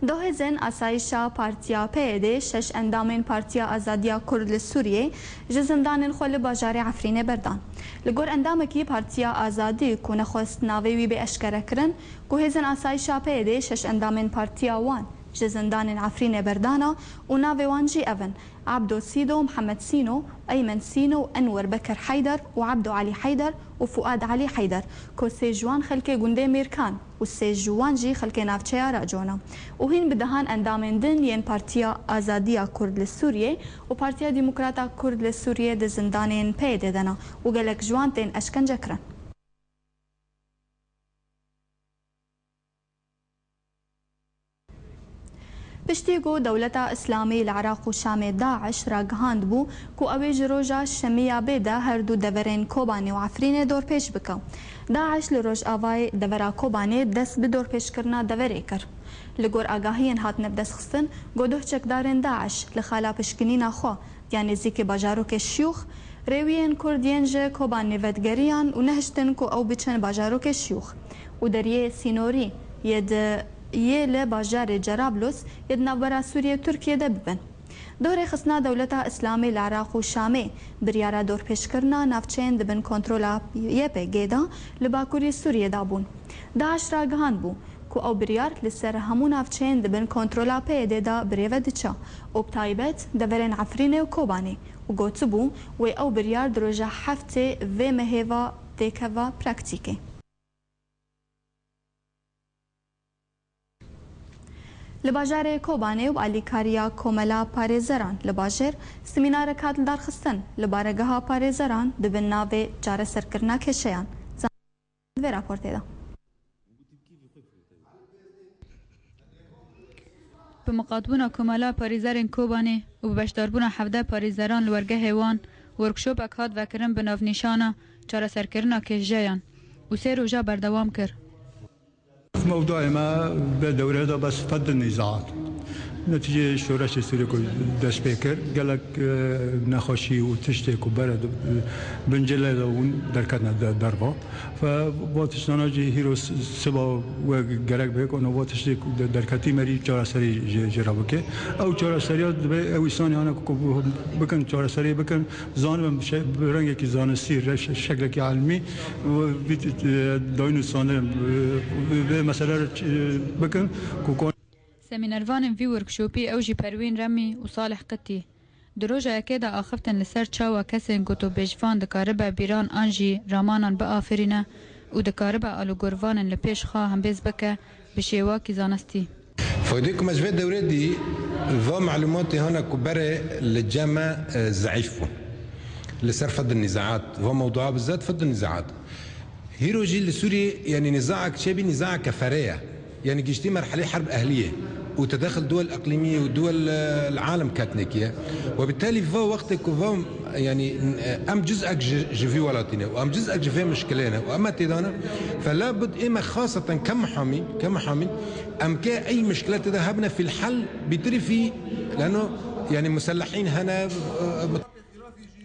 Dohêzên asayişa Partiya P Y D şeş endamên Partiya Azadiya Kurd li Sûriyê ji zindanên xwe li bajarê Efrînê berdan. Li gor endamekî Partiya Azadî ku nexwest navê wî bê eşkerekirin, ku hêzên asayişa P Y D şeş endamên partiya wan ji zindanên Efrînê berdana û navê wan jî ev in: Abdo Sîdo, Mihemed Sîno, Eymen Sîno û Enwer Bekir Heyder û Abdo Elî Heyder û Fuad Elî Heyder, ku sê ji wan xelkê gundê Mêrkan û sê ji wan jî xelkê navçeya Racona û hîn bi dehan endamên din yên Partiya Azadiya Kurd li Sûriyê û Partiya Demokrata Kurd li Sûriyê di zindanên P Y D de ne û gelek ji wan tên eşkencekirin. Piştî ku Dewleta Îslamî li Iraq û Şamê, DAIŞ, ragihandbû ku ew ê ji roja Şemiya bê de her du deverên Kobanê û Efrînê dorpêç bike. DAIŞ li Rojavayê devera Kobanê dest bi dorpêçkirina deverê kir. Li gor agahiyên hatine bidestxistin, ku duh çekdarên DAIŞ li xala pişkinîna xwe ya nêzîkî bajarokê Şiyûx, rêwiyên Kurd yên ji Kobanê vedigeriyan û nehiştin ku ew biçin bajarokê Şiyûx û deriyê sînorî yê di yê li bajarê Cerablus yê di navbera Sûriyê û Tirkiyê de bibin. Dorê xistina Dewleta Îslamî li Iraq û Şamê biryara dorpêçkirina navçeyên di bin kontrola Y P G de li bakurî Sûriyê dabûn. DAIŞ ragihandbû ku ew biryar li ser hemû navçeyên di bin kontrola P Y D de birêve diçe û bi taybet deverên Efrînê û Kobanê û gotibû, wê ew biryar di roja heftê vê mehê ve têkeve praktîkê. Li bajarê Kobanê û alîkariya Komela Parêzeran li bajêr, semînarek hat lidarxistin li baregeha parêzeran di bin navê Çareserkirina Kêşeyan. Di vê raportê de. Bi miqatbûna Komela Parêzerên Kobanê û bi beşdarbûna hevdeh parêzeran li wergehê wan, workshopek hat vekirin bi navnîşana Çareserkirina Kêşeyan û sê roja berdewam kir. Mewdûê me vê dewrê de bes fed nîzaat. Netîceyê şoreşê Sûriyê ku dest pê kir, gelek, e, nexweşî û tiştê ku bere di, e, bin cilê de bûn derketine de-, derva. Fe va tiştana jî hîro s-, siba we gerek bê ku va tiştê ku de-, derketî merî çareserî jê, jê re bike. Ew çareseriya divê ew îsanî hene ku, ku bikin çareserî bikin. Zanibin bi şe-, bi rengekî zanistî, re-, şe-, şeklekî ilmî, û vî, e, dayîn û sanin, e, vê mesele re, e, bikin ku kon- Semînervanên vî workshopî ew jî Perwîn Remî û Salih Qitî. Di roja yekê de axiftin li ser çawa kesên gotûbêjvan dikaribe bîran an jî ramanan biafirîne û dikaribe alûgorvanên li pêş xwe hembêz bike bi şêwakî zanistî. Faydê ku me ji vê dewrê dî, va malûmatê hana ku berê li cem me, e, zeîf bû. Li ser fed nîzaat, va mewdua bi zed fed nîzaat. Hîro jî li Sûriyê, yanî nîzaek çêbî, nîzaeke ferê ye. Yanî giştî merhelê herb ehliyê û tedexil duwel iqlîmiyê û duwel, e, li alem ketnekî ye. Webîtelî va wextê ku va, yanî, e, em cizek ji, ji vî welatî ne û em cizek ji vê mişkilê ne û em me têdane, fe labud ê me xaseten ke mihamîn, ke mihamîn, em ke ey mişkile tê de hebine fîl hel bîtirî fî, leno, yanî, muselehîn hene,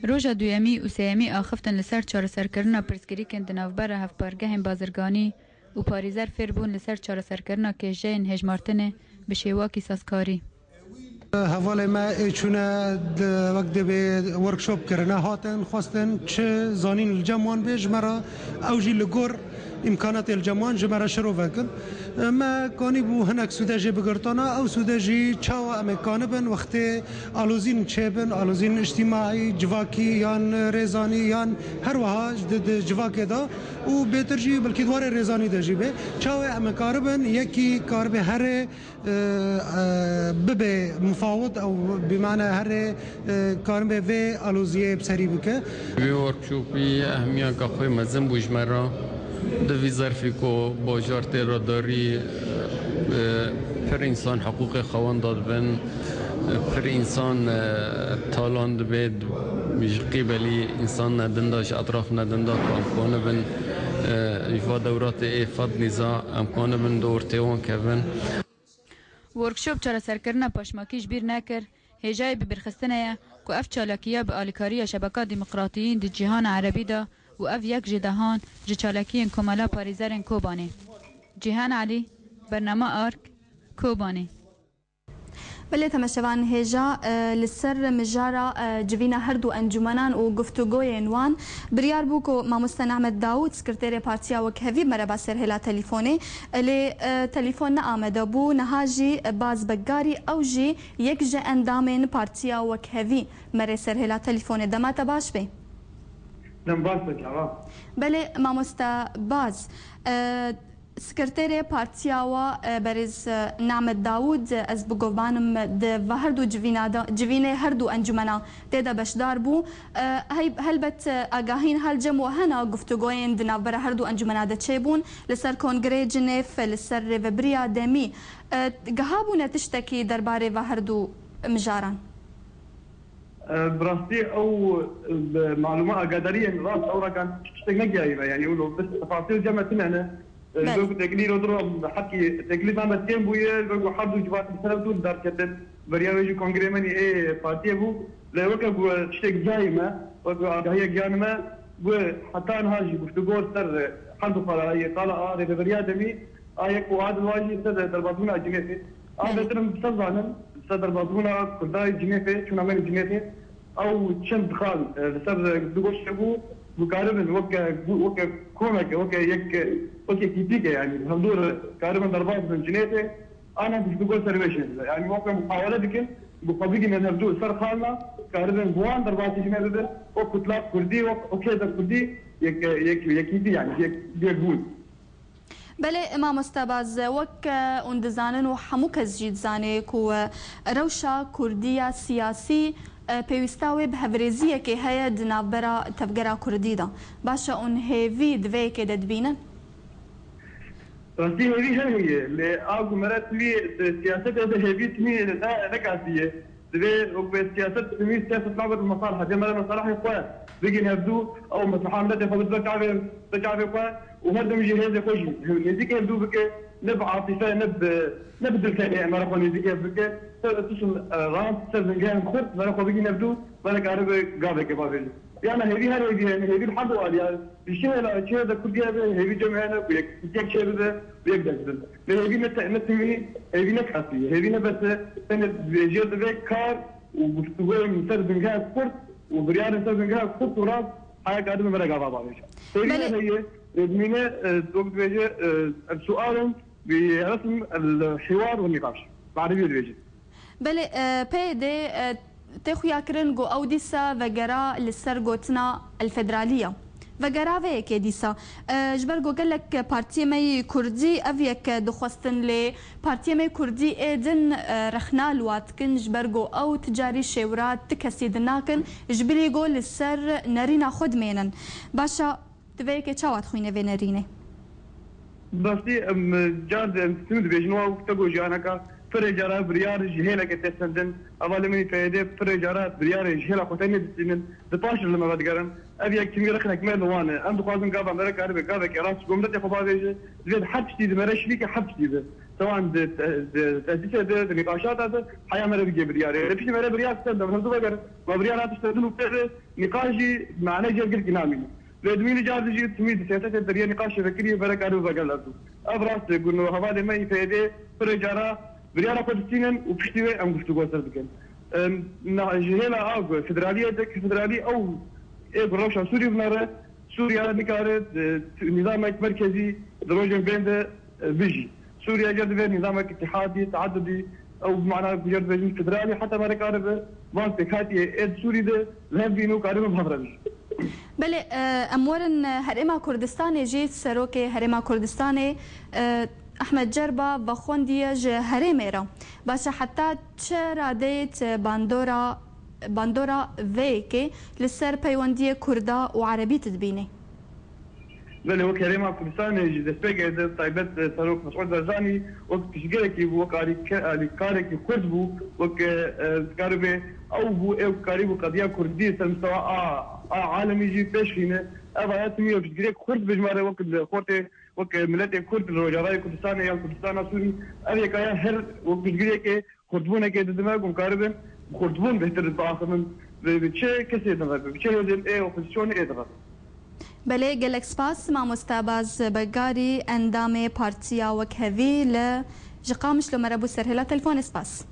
e, Roja duyemî û sêyemî axiftin li ser çareserkirina pirsgirêkên di navbera hevpargehên bazirganî û parêzer fêr bûn li ser çareserkirina kêşeyên hejmartinê bi şêwakî sazkarî. Hevalê me ê çûne di, wek dibê workshop kirine, hatin xwestin çi zanîn li cem wan bê, ji me re ew jî li gor îmkanatê li cem wan ji me re şirove kin. Me kanîbû hinek sûde jê bigirtana, ew sûde jî çawa em ê kanibin wextê alozîn çêbin, alozîn îctîmaî, civakî yan rêzanî yan her wiha di, di civakê de û bêtir jî belkî di warê rêzanî de jî bê. Çawa em ê karibin, yekî karibe herê e, e, bibe mufawid ew bimane herê e, karibe vê aloziyê bi serî bike. Vê workshopî ehmiyaka xwe mezin bû ji me re. Di vî zerfî ku bajar tê radarî, e, pir însan hiqûqê xewan dadibin, pir însan, e, talan dibe, ji qîbelî însan nedin de, ji etraf nedin de ku em konibin, e, ji va dewratê ê fed nîza em konibin di ortê wan kevin. Workshop çareserkirina paşmakî ji bîr nekir, hêjayê bibîrxistinê ye ku ev çalakiya bi alîkariya şebeka demokratiyîn di cîhana erebî de û ev yek ji dehan ji çalakiyên Komela Parêzerên Kobanê. Cîhan Elî, Bernama Ark, Kobanê. Belê temeşevan hêja, e, li ser mijara, e, civîna her du encûmenan û guftûgoyên wan, biryar bû ku mamoste Nehmet Dawûd, sekreterê Partiya Wekhevî, mereba serhêla telîfonê, e, lê, e, telîfon neamede bû. Niha jî Baz Beggarî, ew jî yek ji endamên Partiya Wekhevî, merê serhêla telîfonê. Dema te baş be. Dem baş be, çawa? Belê, mamoste Baz. E, Sekreterê Partiya we, e, berêz, e, Nehmet Dawûd, e, ez bigumanim di va her du civîna de, civînê her du encûmena tê de beşdar bû. E, hey, helbet, e, agahîn hel cem we hene, guftûgoyên di navbera her du encûmena de çêbûn, li ser Kongreyê Cinêf, li ser rêvebiriya demî. E, gihabûne tiştekî derbarê va her du mijaran? E, bi rastî ew, e, bi malûma agadariyên rast ew rekan tiştek negihayî me. Yanî ew li tefasîl cem me tune ne. E, Belê. Wek têkilî îro diro hekî têkilî me kêm bûye, wek ku her du civak bi ser ev dûr derketin. Beriya wê jî kongrê me nî ê partiyê bû. Lê weke ku tiştek gihayî me, wek ku agahiyek gihan me, ku heta niha jî guftûgo ser her du xala, yê xala a rêveberiya demî, a yek û a di wa jî ser derbasbûna Cinêfê. A Belê. Bêtir em ser zanin, ser derbasbûna Kurda yê Cinêfê, çûna me li Cinêfê, ew çend xal, e, li ser, e, guftûgo çêbû, ku karibin weke, weke komeke, weke yek, weke kîtîke, yanî hevdû re karibin derbas bin Cinêfê, ana guftûgo ser wê çêdibe. Yanî weke muqawele dikin, ku xwe bigihînin hevdû ser xalna, karibin bi wan derbasî Cinêfê bibin, wek kutla Kurdî, wek, wek hêza Kurdî, yek, yek, yekîtî, yanî yek, yekbûn. Belê, mamoste Baz, wek, e, hûn dizanin û hemû kes jî dizane ku, e, rewşa Kurdî ya siyasî, e, pêwîsta wê bi hevrêziyekê heye di navbera tevgera Kurdî de. Baş e, hûn hêvî di vê yekê de dibînin? Rastî hêvî her heye, lê a ku mere tîvî di siyasetê de hêvî tîvî ne, nekatiye. Divê wek bi siyaset, tîvî siyaset nabe bi mesalihe. Divê mere mesalihê xwe bigihîn hevdû, ew mesliha miletê xwe bide çavê, bide çavê xwe û her dem jî hêzê xwe jî nêzîkî hevdû bike, ne bi atîfe, ne bi, ne bi diltenê mere xwe nêzîkî hev bike. Ser tiştin, e, rast, ser zingehên xurt mere xwe bigihîn hevdû, mere karibe gaveke bavêje. Yana hêvî her hêvî hene, hêvî li her du aliya. Ji çi hêla, çi hêza Kurdî hebe, hêvî cem hene ku yek, yek çê bibe, yek dest bibe. Lê hêvî ne te-, ne tevî, hêvî ne kesî, hêvî ne bes e, tenê dibêje divê kar û guftûgoyên ser zingehek kurt û biryarên ser zingehek kurt û rast haya karibe mere gava bavêje. Hêvî ne Belê. Heye, e, dimîne, e, wek dibêje, e, el sual bi resm el hiwar ve nîqaş. Bi erebî dibêje. Belê, e, P Y D, e, tê xuyakirin ku ew dîsa vegera li ser gotina El Federaliya. Vegera vê yekê dîsa. E, ji ber ku gelek partiyê me yî Kurdî ev yek dixwestin, lê partiyê me yî Kurdî ê din, e, rexna li wa dikin, ji ber ku ew ti carî şêwira ti kesî din nakin, ji bilî ku li ser nerîna xwe dimênin. Baş e, Di vê yekê çawa dixwîne vê nerînê? Bi rastî em car di em tim dibêjin wa wek te got jiyaneka pirê cara biryar ji hêleke tê sendin. Hevalê min ê P Y D pirê cara biryarê ji hêla xwe tenê distînin. Di paş re li me vedigerin. Ev yek timî rexnek me li wan e. Em dixwazin gava me re karibe gaveke rast ji bo miletê xwe bavêje. Divê di her tiştî di me re şirîke her tiştî be. Sewan di te-, di tesîsê de, di nîqaşata de heya me re bigê biryarê. Lê piştî me re biryar sendin. Em hevdu vegerin. Me biryar hat sendin û pê re nîqaş jî mane jê gelkî namîne. Lê di wî car de jî timî di siyasetê deriyê nîqaşê vekirî vere karibe vegel ev. Ev rast e, ku no hevalê me yî P Y D pirê cara Biryara xwe distînin û piştî wê em guftûgo ser dikin. Em, na, ji hêla a ku federaliyê de, ki federalî ew ê ku rewşa Sûrî binere, Sûriya nikare, e, tu-, nîzamek merkezî di rojên bên de, e, bijî. Sûriya ger divê nîzamek îtîhadî, teadudî, ew bi mana ku ger dibêjin federalî, heta me nikare bi van pêkhatiyê ê di Sûrî de li hev bîn û karibe bi hev re bijî. Belê, e, em werin, e, Herêma Kurdistanê jî, Serokê Herêma Kurdistanê, e, Ehmed Cerba vexwendiye ji herêmê re. Baş e, heta çi radeyê tu bandora, bandora vê yekê li ser peywendiyê Kurda û Erebî tu dibînî? Belê, wek Herêma Kurdistanê ji destpêkê de taybet, e, Serok Mesûd Barzanî wek piştgirekî bû, wek alîke-, alîkarekî Kurd bû, wek, e, e, dikaribê ew bû, ew karîbû qediya Kurdî ser mistewa a, a alemî jî pêş xîne. Ev aya timî wek piştgirêk Kurd bijmare wek li xortê, wek miletê Kurd li Rojavayê Kurdistanê yan Kurdistana Sûrî. Ev yekaya her wek piştgirêkê Kurdbûnekê didime ku em karibin bi Kurdbûn bêhtir biaxivin, bi, bi çi kesê de ve, bi çi hêzên ê opozîsyonê ê de ve. Belê, gelek spas mamoste Baz Begarî, endamê Partiya Wekhevî li ji Qamişlo me re bû ser hêla telefonê. Spas.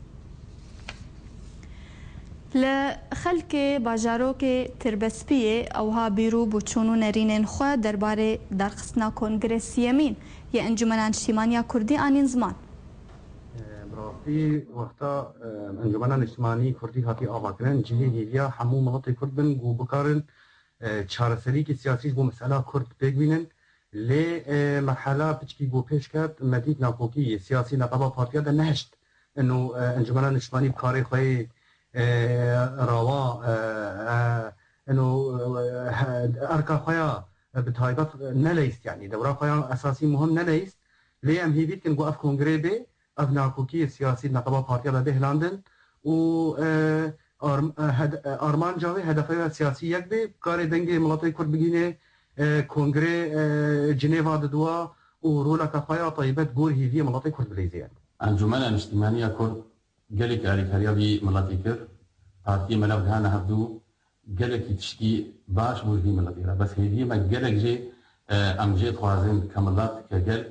Li xelkê bajarokê Tirbespiyê ewha bîr û boçûn û nerînên xwe derbarê darxistina Kongrê Siyemîn yê Encûmena Niştîmaniya Kurdî anîn ziman. Bi rastî wexta, e, Encûmena Niştimanî Kurdî hatî avakirin, cihê hêviya hemû miletê Kurd bin ku bikarin, e, çareseriyekî siyasî ji bo mesela Kurd pêk bînin. Lê, e, merhela piçkî ku pêş ket, me dît nakokî siyasî neqeba partiya de nehişt. Ino, e, Encûmena Niştimanî bi karê xwe yê, e, rawa, e, e, ino, e, he, erka xwe ya, e, bi taybet neleyîst, yanî dewra xwe ya esasî muhim neleyîst. Lê em hêvî dikin ku ev kongrê bê, ev nakokiyê siyasî di neqeba partiya de bê hilandin û, e, arm-, e, hed-, e, armanca wê, hedefa wê siyasî yek bê, karê dengê miletê Kurd bigihîne, e, kongrê, e, Cinêva di dua û roleka xwe ya taybet gor hêviyê miletê Kurd bileyzê. Encûmena Niştîmaniya Kurd gelek alîkariya vî miletî kir. Partiyê me nav gihane hevdû, gelekî tiştî baş bû ji vî miletî re. Bes hêviyê me gelek jê, e, em jê dixwazin ke milet, ke gel,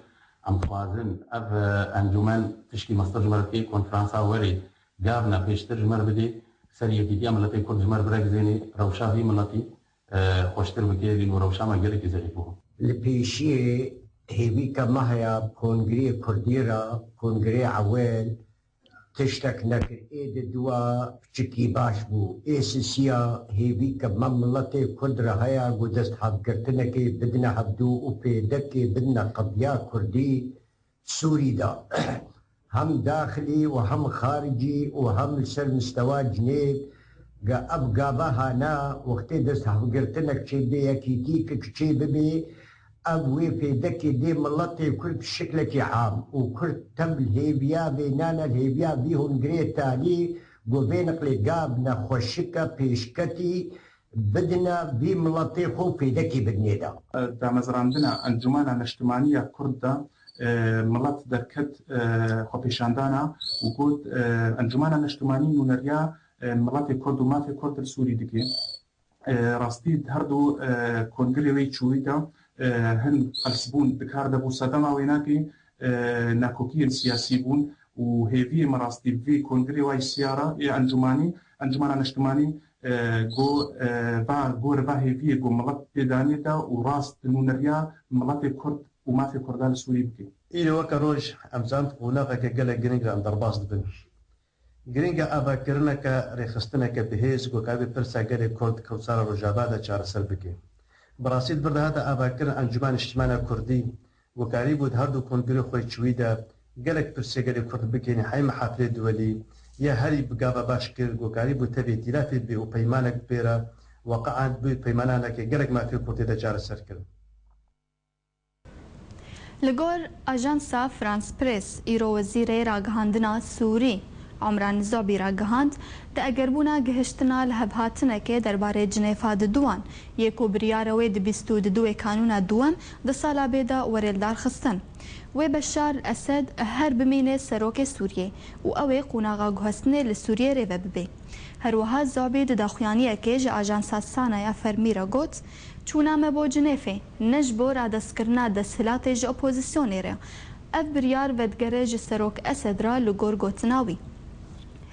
em dixwazin ev, e, encûmen tişkî mestir ji me re bike, konferansa werê gavna pêştir ji me re bidê, ser yekîtiya miletê Kurd ji me re biregizênê, rewşa vî miletî, e, xweştir bike, vî nû rewşa me gelekî zeîf bû. Li pêşiyê hêvîka me heye, kongrê Kurdî re, kongrê ewel, tiştek nekir. Ê di dua piçikî baş bû. Ê sisiya hêvî ke me miletê Kurd re heye ku desthevgirtinekê bidine hevdû û pêdekê bidine qediya Kurdî Sûrî de. Hem daxilî û hem xaricî û hem li ser mistewa Cinêv, ge ev gava hana wextê desthevgirtinek çêbê, yekîtîkek çêbibê, ev wê pêdekê dê miletê Kurd şiklekî am û Kurd tev li hêviya vê nane, li hêviya vî hundirê talî, ku vê niqlê gav nexweşike pêşketî bidine vî miletê xwe û pêdekî bidinê de. Damezrandina Encûmena Neştimanî ya Kurd de, e, milet derket, e, xwepêşandana û got, e, Encûmena Neştimanî nûneriya, e, miletê Kurd û mafê Kurd li Sûrî dike. E, rastî di her du, e, kongrê wê çûyî de, e, hin qels bûn, di kar de bû, sedema wê nakê, e, nakokiyên siyasî bûn û hêviyê me rastî vê kongrê wayî siyara ê encûmanî, Encûmena Neştimanî, e, go, e, va, gor va hêviyê go milet pêdanê de û rast nûneriya miletê Kurd û mafê Kurdan li Sûrî bike. Îro weke roj em zand qonaxeke gelek giring re em derbas dibin. Giring e avakirineke, rêxistineke bi hêz ku karibê pirsa gelê Kurd di Kurdistanê Rojava de çareser bike. Bi rastî di vir de hate avakirin Encûmen Niştimana Kurdî ku karîbû di her du kongrê xwe çûyî de gelek pirsê gelê Kurd bigihîne heyî mihafilê duwelî ya herî bi gava baş kir ku karîbû tevî îtîlafê bê û peymanek bipêre, weqia bû peymananeke gelek mafê Kurdê de çareser kirin. Li gor Ajansa France Press, îro Wezîrê Ragihandina Sûrî, Omran Zobî ragihand, di egerbûna gihiştina lihevhatinekê derbarê Cinêfa di duwan, yê ku biryara wê di bîst û duwê Kanûna duwem di sala bê de were lidarxistin, wê Beşar el-Esed her bimîne serokê Sûriyê û ew ê qonaxa guhestinê li Sûriyê rêve bibe. Her wiha Zobî di daxuyaniyekê ji Ajansa Sana ya Fermî re got, Çûna me bo Cinêfê ne ji bo radestkirina desthilatê ji opozîsyonê re, Ev biryar vedigere ji Serok Esed re li gor gotina wî.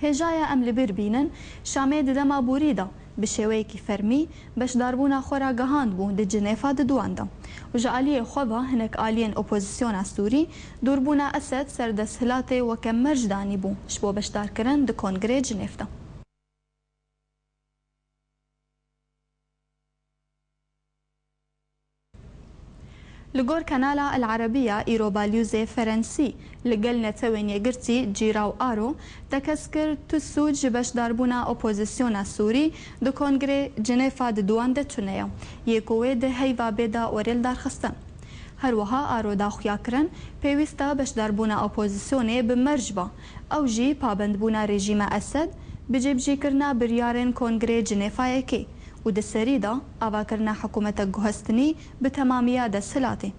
Hêjaya em li bîr bînin, Şamê di dema borî de bi şêweyekî fermî beşdarbûna xwe ragihand bû di Cinêfa di duan de û ji aliyê xwe ve hinek aliyên opozisyona Sûrî dûrbûna Esed ser desthilatê weke merc danîbû ji bo beşdarkirin di Kongrê Cinêv de. Li gor Kanala El Arabiya îro balyozê Ferensî li gel Netewên Yekgirtî Cîraw Aro tekez kir, tu sûc ji beşdarbûna opozisyona Sûrî di Kongrê Cinêfa di duan de tune ye, yê ku wê di heyva bê de were lidarxistin. Her wiha Aro da xuya kirin, pêwîst e beşdarbûna opozisyonê bi merc be, ew jî pabendbûna rejîma Esed bi cêbicîkirina biryarên Kongrê Cinêfayekê û di serî de avakirina hikûmetek guhestinî bi temamiya desthilatê.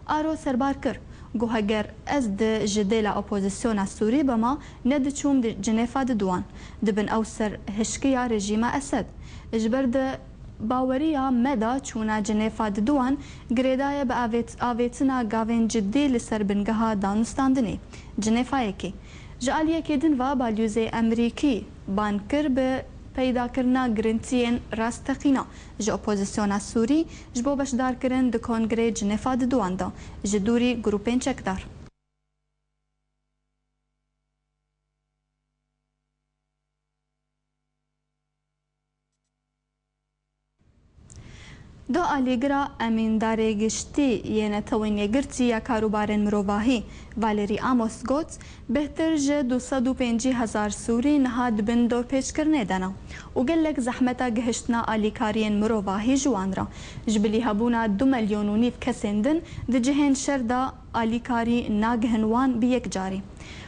Aro serbar kir, got, heger ez di ji dêla opozisyona Sûrî bima, ne diçûm di Cinêfa di duan. Dibin ew ser hişkiya rejîma Esed. Ji ber di baweriya me de çûna Cinêfa di duan girêdayî bi avêt-, avêtina gavên cidî li ser bingeha danûstandinê, Cinêfayekê. Ji aliyekê din ve balyozê Emerîkî ban kir bi peydakirina girintiyên rasteqîna ji opozisyona Sûrî ji bo beşdarkirin di Kongrê Cinêfa di duan de ji dûrî grûpên çekdar. Doh alîgira Emîndarê Giştî yê Netewên Yekgirtî ya Karûbarên Mirovahî, Valerî Amos got, bêhtir ji du sed û pêncî hezar Sûrî niha di bin dorpêçkirinê de ne û gelek zehmet e gihiştina alîkariyên mirovahî ji wan re. Ji bilî hebûna du milyon û nîv kesên din di cihên şer de alîkarî nagihin wan bi yek carî.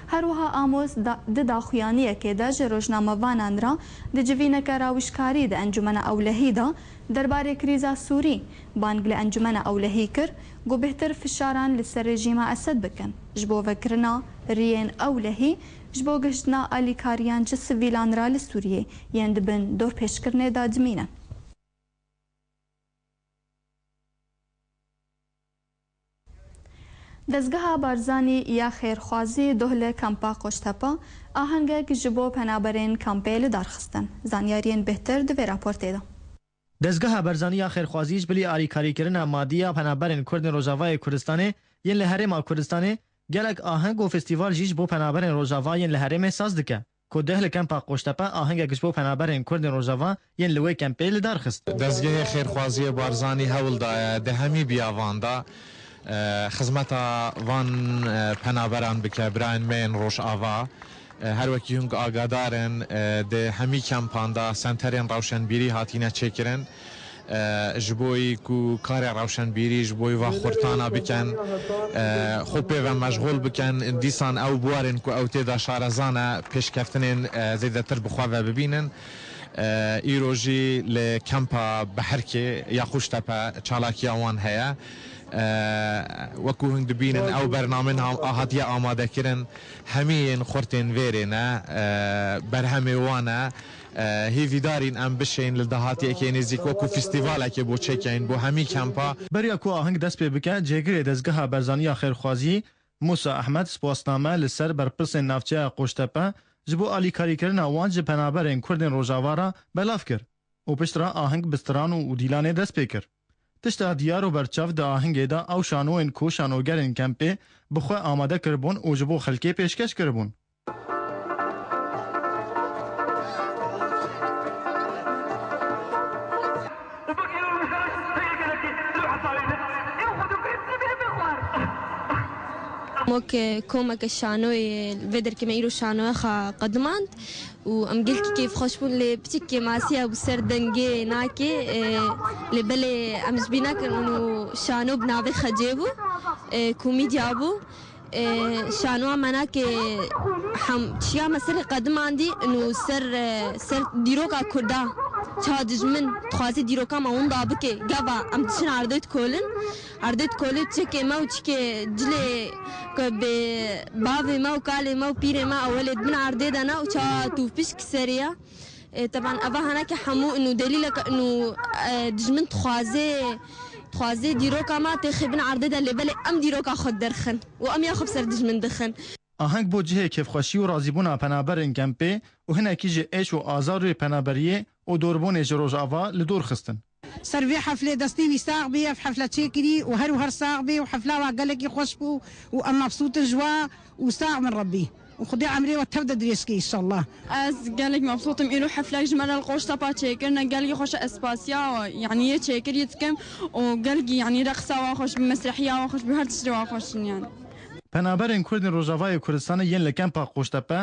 Her wiha Amos da-, di daxuyaniyekê de ji rojnamevanan re di civîneke rawişkarî di Encûmena Ewlehî de derbarê krîza Sûrî bang li Encûmena Ewlehî kir, got bêhtir fişaran li ser rejîma Esed bikin, ji bo vekirina riyên ewlehî, ji bo gihiştina alîkariyan ji sivîlan re li Sûriyê yên di bin dorpêçkirinê de dimînin. Dezgeha Barzanî ya Xêrxwazî doh li kampa Qoştepe ahengek ji bo penaberên kampê li dar xistin. Zanyariyên bêhtir di vê raportê de. Dezgeha Barzanî ya Xêrxwazî ji bilî alîkarîkirina madî ya penaberên Kurdên Rojavayê Kurdistanê yên li Herêma Kurdistanê gelek aheng û festîval jî ji bo penaberên Rojava yên li herêmê saz dike. Ku deh li kempa Qoştepe ahengek ji bo penaberên Kurdên Rojava yên li wê kempê li dar xist. Dezgehê Xêrxwaziyê Barzanî hewl daye di hemî biyavan de, e, xizmeta van, e, penaberan bike, birayên me yên Rojava. E, her wekî hûn agadar in, e, di hemî kempan de senterên rewşenbîrî hatîne çêkirin. E, ji bo yî ku karê rewşenbîrî ji bo yî va xurtana bikin, e, xwe pê ve meşxûl bikin, dîsan ew biwarên ku ew tê de şareza ne, pêşkeftinên, e, zêdetir bi xwe ve bibînin. E, îro jî li kempa Beherkê ya Qoştepe çalakiya wan heye. E, wekû hûn dibînin, ew bername ha-, hatiye amadekirin, hemî yên xurtên vêrê ne, e, berhemê wan e. E, hêvîdarîn em bişên li dahatiyekê nêzîk wekû festîvalekê bo çêkeyin bo hemî kempa. Beriya ku aheng dest pê bike, cêgirê Dezgeha Barzanî ya Xêrxwazî, Mûsa Ehmed, sipasname li ser berpirsên navçeya Qoştepe ji bo alîkarîkirina wan ji penaberên Kurdên Rojava re belav kir û piştre aheng bi stran û dîlanê dest pê kir. Tişta diyar û berçav di ahengê de ew şanoyên ku şanogerên kempê bi xwe amade kiribûn û ji bo xelkê pêşkeş kiribûn. Mok komeke şanoyê vê derkê me îro şanoya xwe qedimand û em gelkî kêfxweş bûn, lê piçek kêmasiya bû ser dengê nakê, e, lê belê em ji bîr nakin û şano bi navê Xecê bû, e, komîdya bû. E, şanoa me nake hem çiya me serê qedimandî û ser, e, ser dîroka Kurda. Ça dijmin dixwaze dîroka me winda bike, gava em diçin erdê dikolin. Erdê dikolê çekê me û çikê cilê ku bi bavê me û kalê me û pîrê me ewelê di bin erdê de ne û ça tûfişk serê ya. E, teban eva heneke hemû û delîleke û, e, dijmin dixwaze Dixwaze dîroka me têxî bin erdê de lê belê em dîroka xwe derxin û em ya xwe bi ser dijmin dixin. Aheng bo cihê kêfxweşî û razîbûna penaberên kempê û hinekî ji êş û azarê penaberiyê û dorbûnê ji Rojava li dor xistin. Ser vê heflê destê wî sax bê, ev hefle çêkirî û her û her sax bê û hefla wa gelekî xweş bû û em mebsût in ji wa û sax bin Rebbî û Xwedê emrê we tev de dirêj ke înşallah. Ez gelek mebsût im, îro heflek ji me re li Qoştepa çêkirine, gelekî xweş e, ez spasiya we, yanî yê çêkirî dikim û gelekî yanî reqsa wa xweş bû, mesrehiya wa xweş bû, her tiştê wa xweş in yanî. Penaberên Kurdên Rojavayê Kurdistanê yên li kempa Qoştepe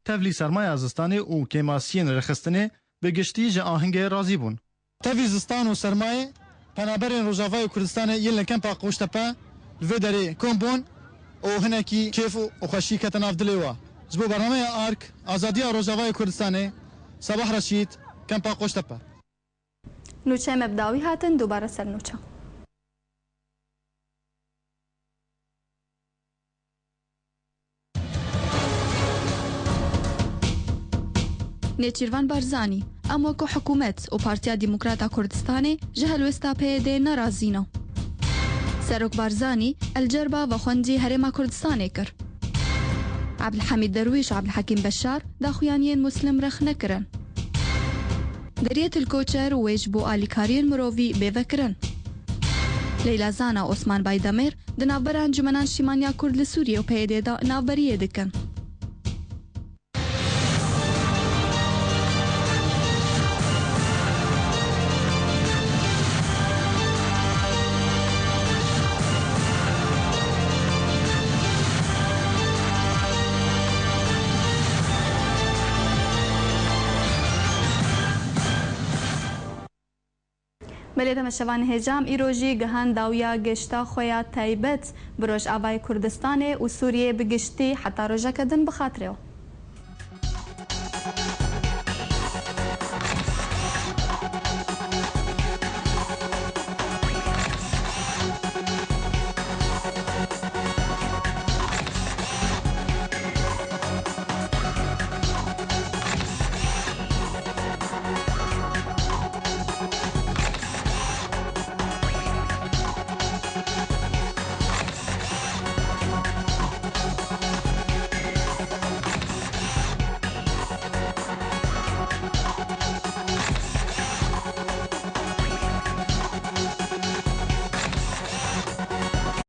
tevlî sermaya zistanê û kêmasiyên rêxistinê bi giştî ji ahingê razî bûn. Tevî zistan û sermayê penaberên Rojavayê Kurdistanê yên li kempa Qoştepe li vê derê kom bûn û hinekî kêf û xweşî kete nav dilê wa. Ji bo bernameya ARK, Azadiya Rojavayê Kurdistanê, Sabah Reşîd, kempa Qoştepe. Nûçeyê me bi dawî hatin, dubare ser nûçe. Nêçîrvan Barzanî, em wekî hikûmet û Partiya Demokrata Kurdistanê ji helwesta P Y D nerazî ne. Serok Barzanî elcerba vexwendî Herêma Kurdistanê kir. Ebdilhemîd Derwîş û Ebdilhekîm Beşar daxuyaniyên Muslim rexne kirin. Deriyê Til Koçer û wê ji bo alîkariyên mirovî bê vekirin. Leyla Zana û Osman Baydemir di navbera Encûmena Niştîmaniya Kurd li Sûriyê û P Y D de navberiyê dikin. Belê, temaşevanê hêja, em îro jî gihan dawiya gişta xwe ya taybet bi Rojavayê Kurdistanê û Sûriyê bi giştî. Heta rojeke din bi xatirê we.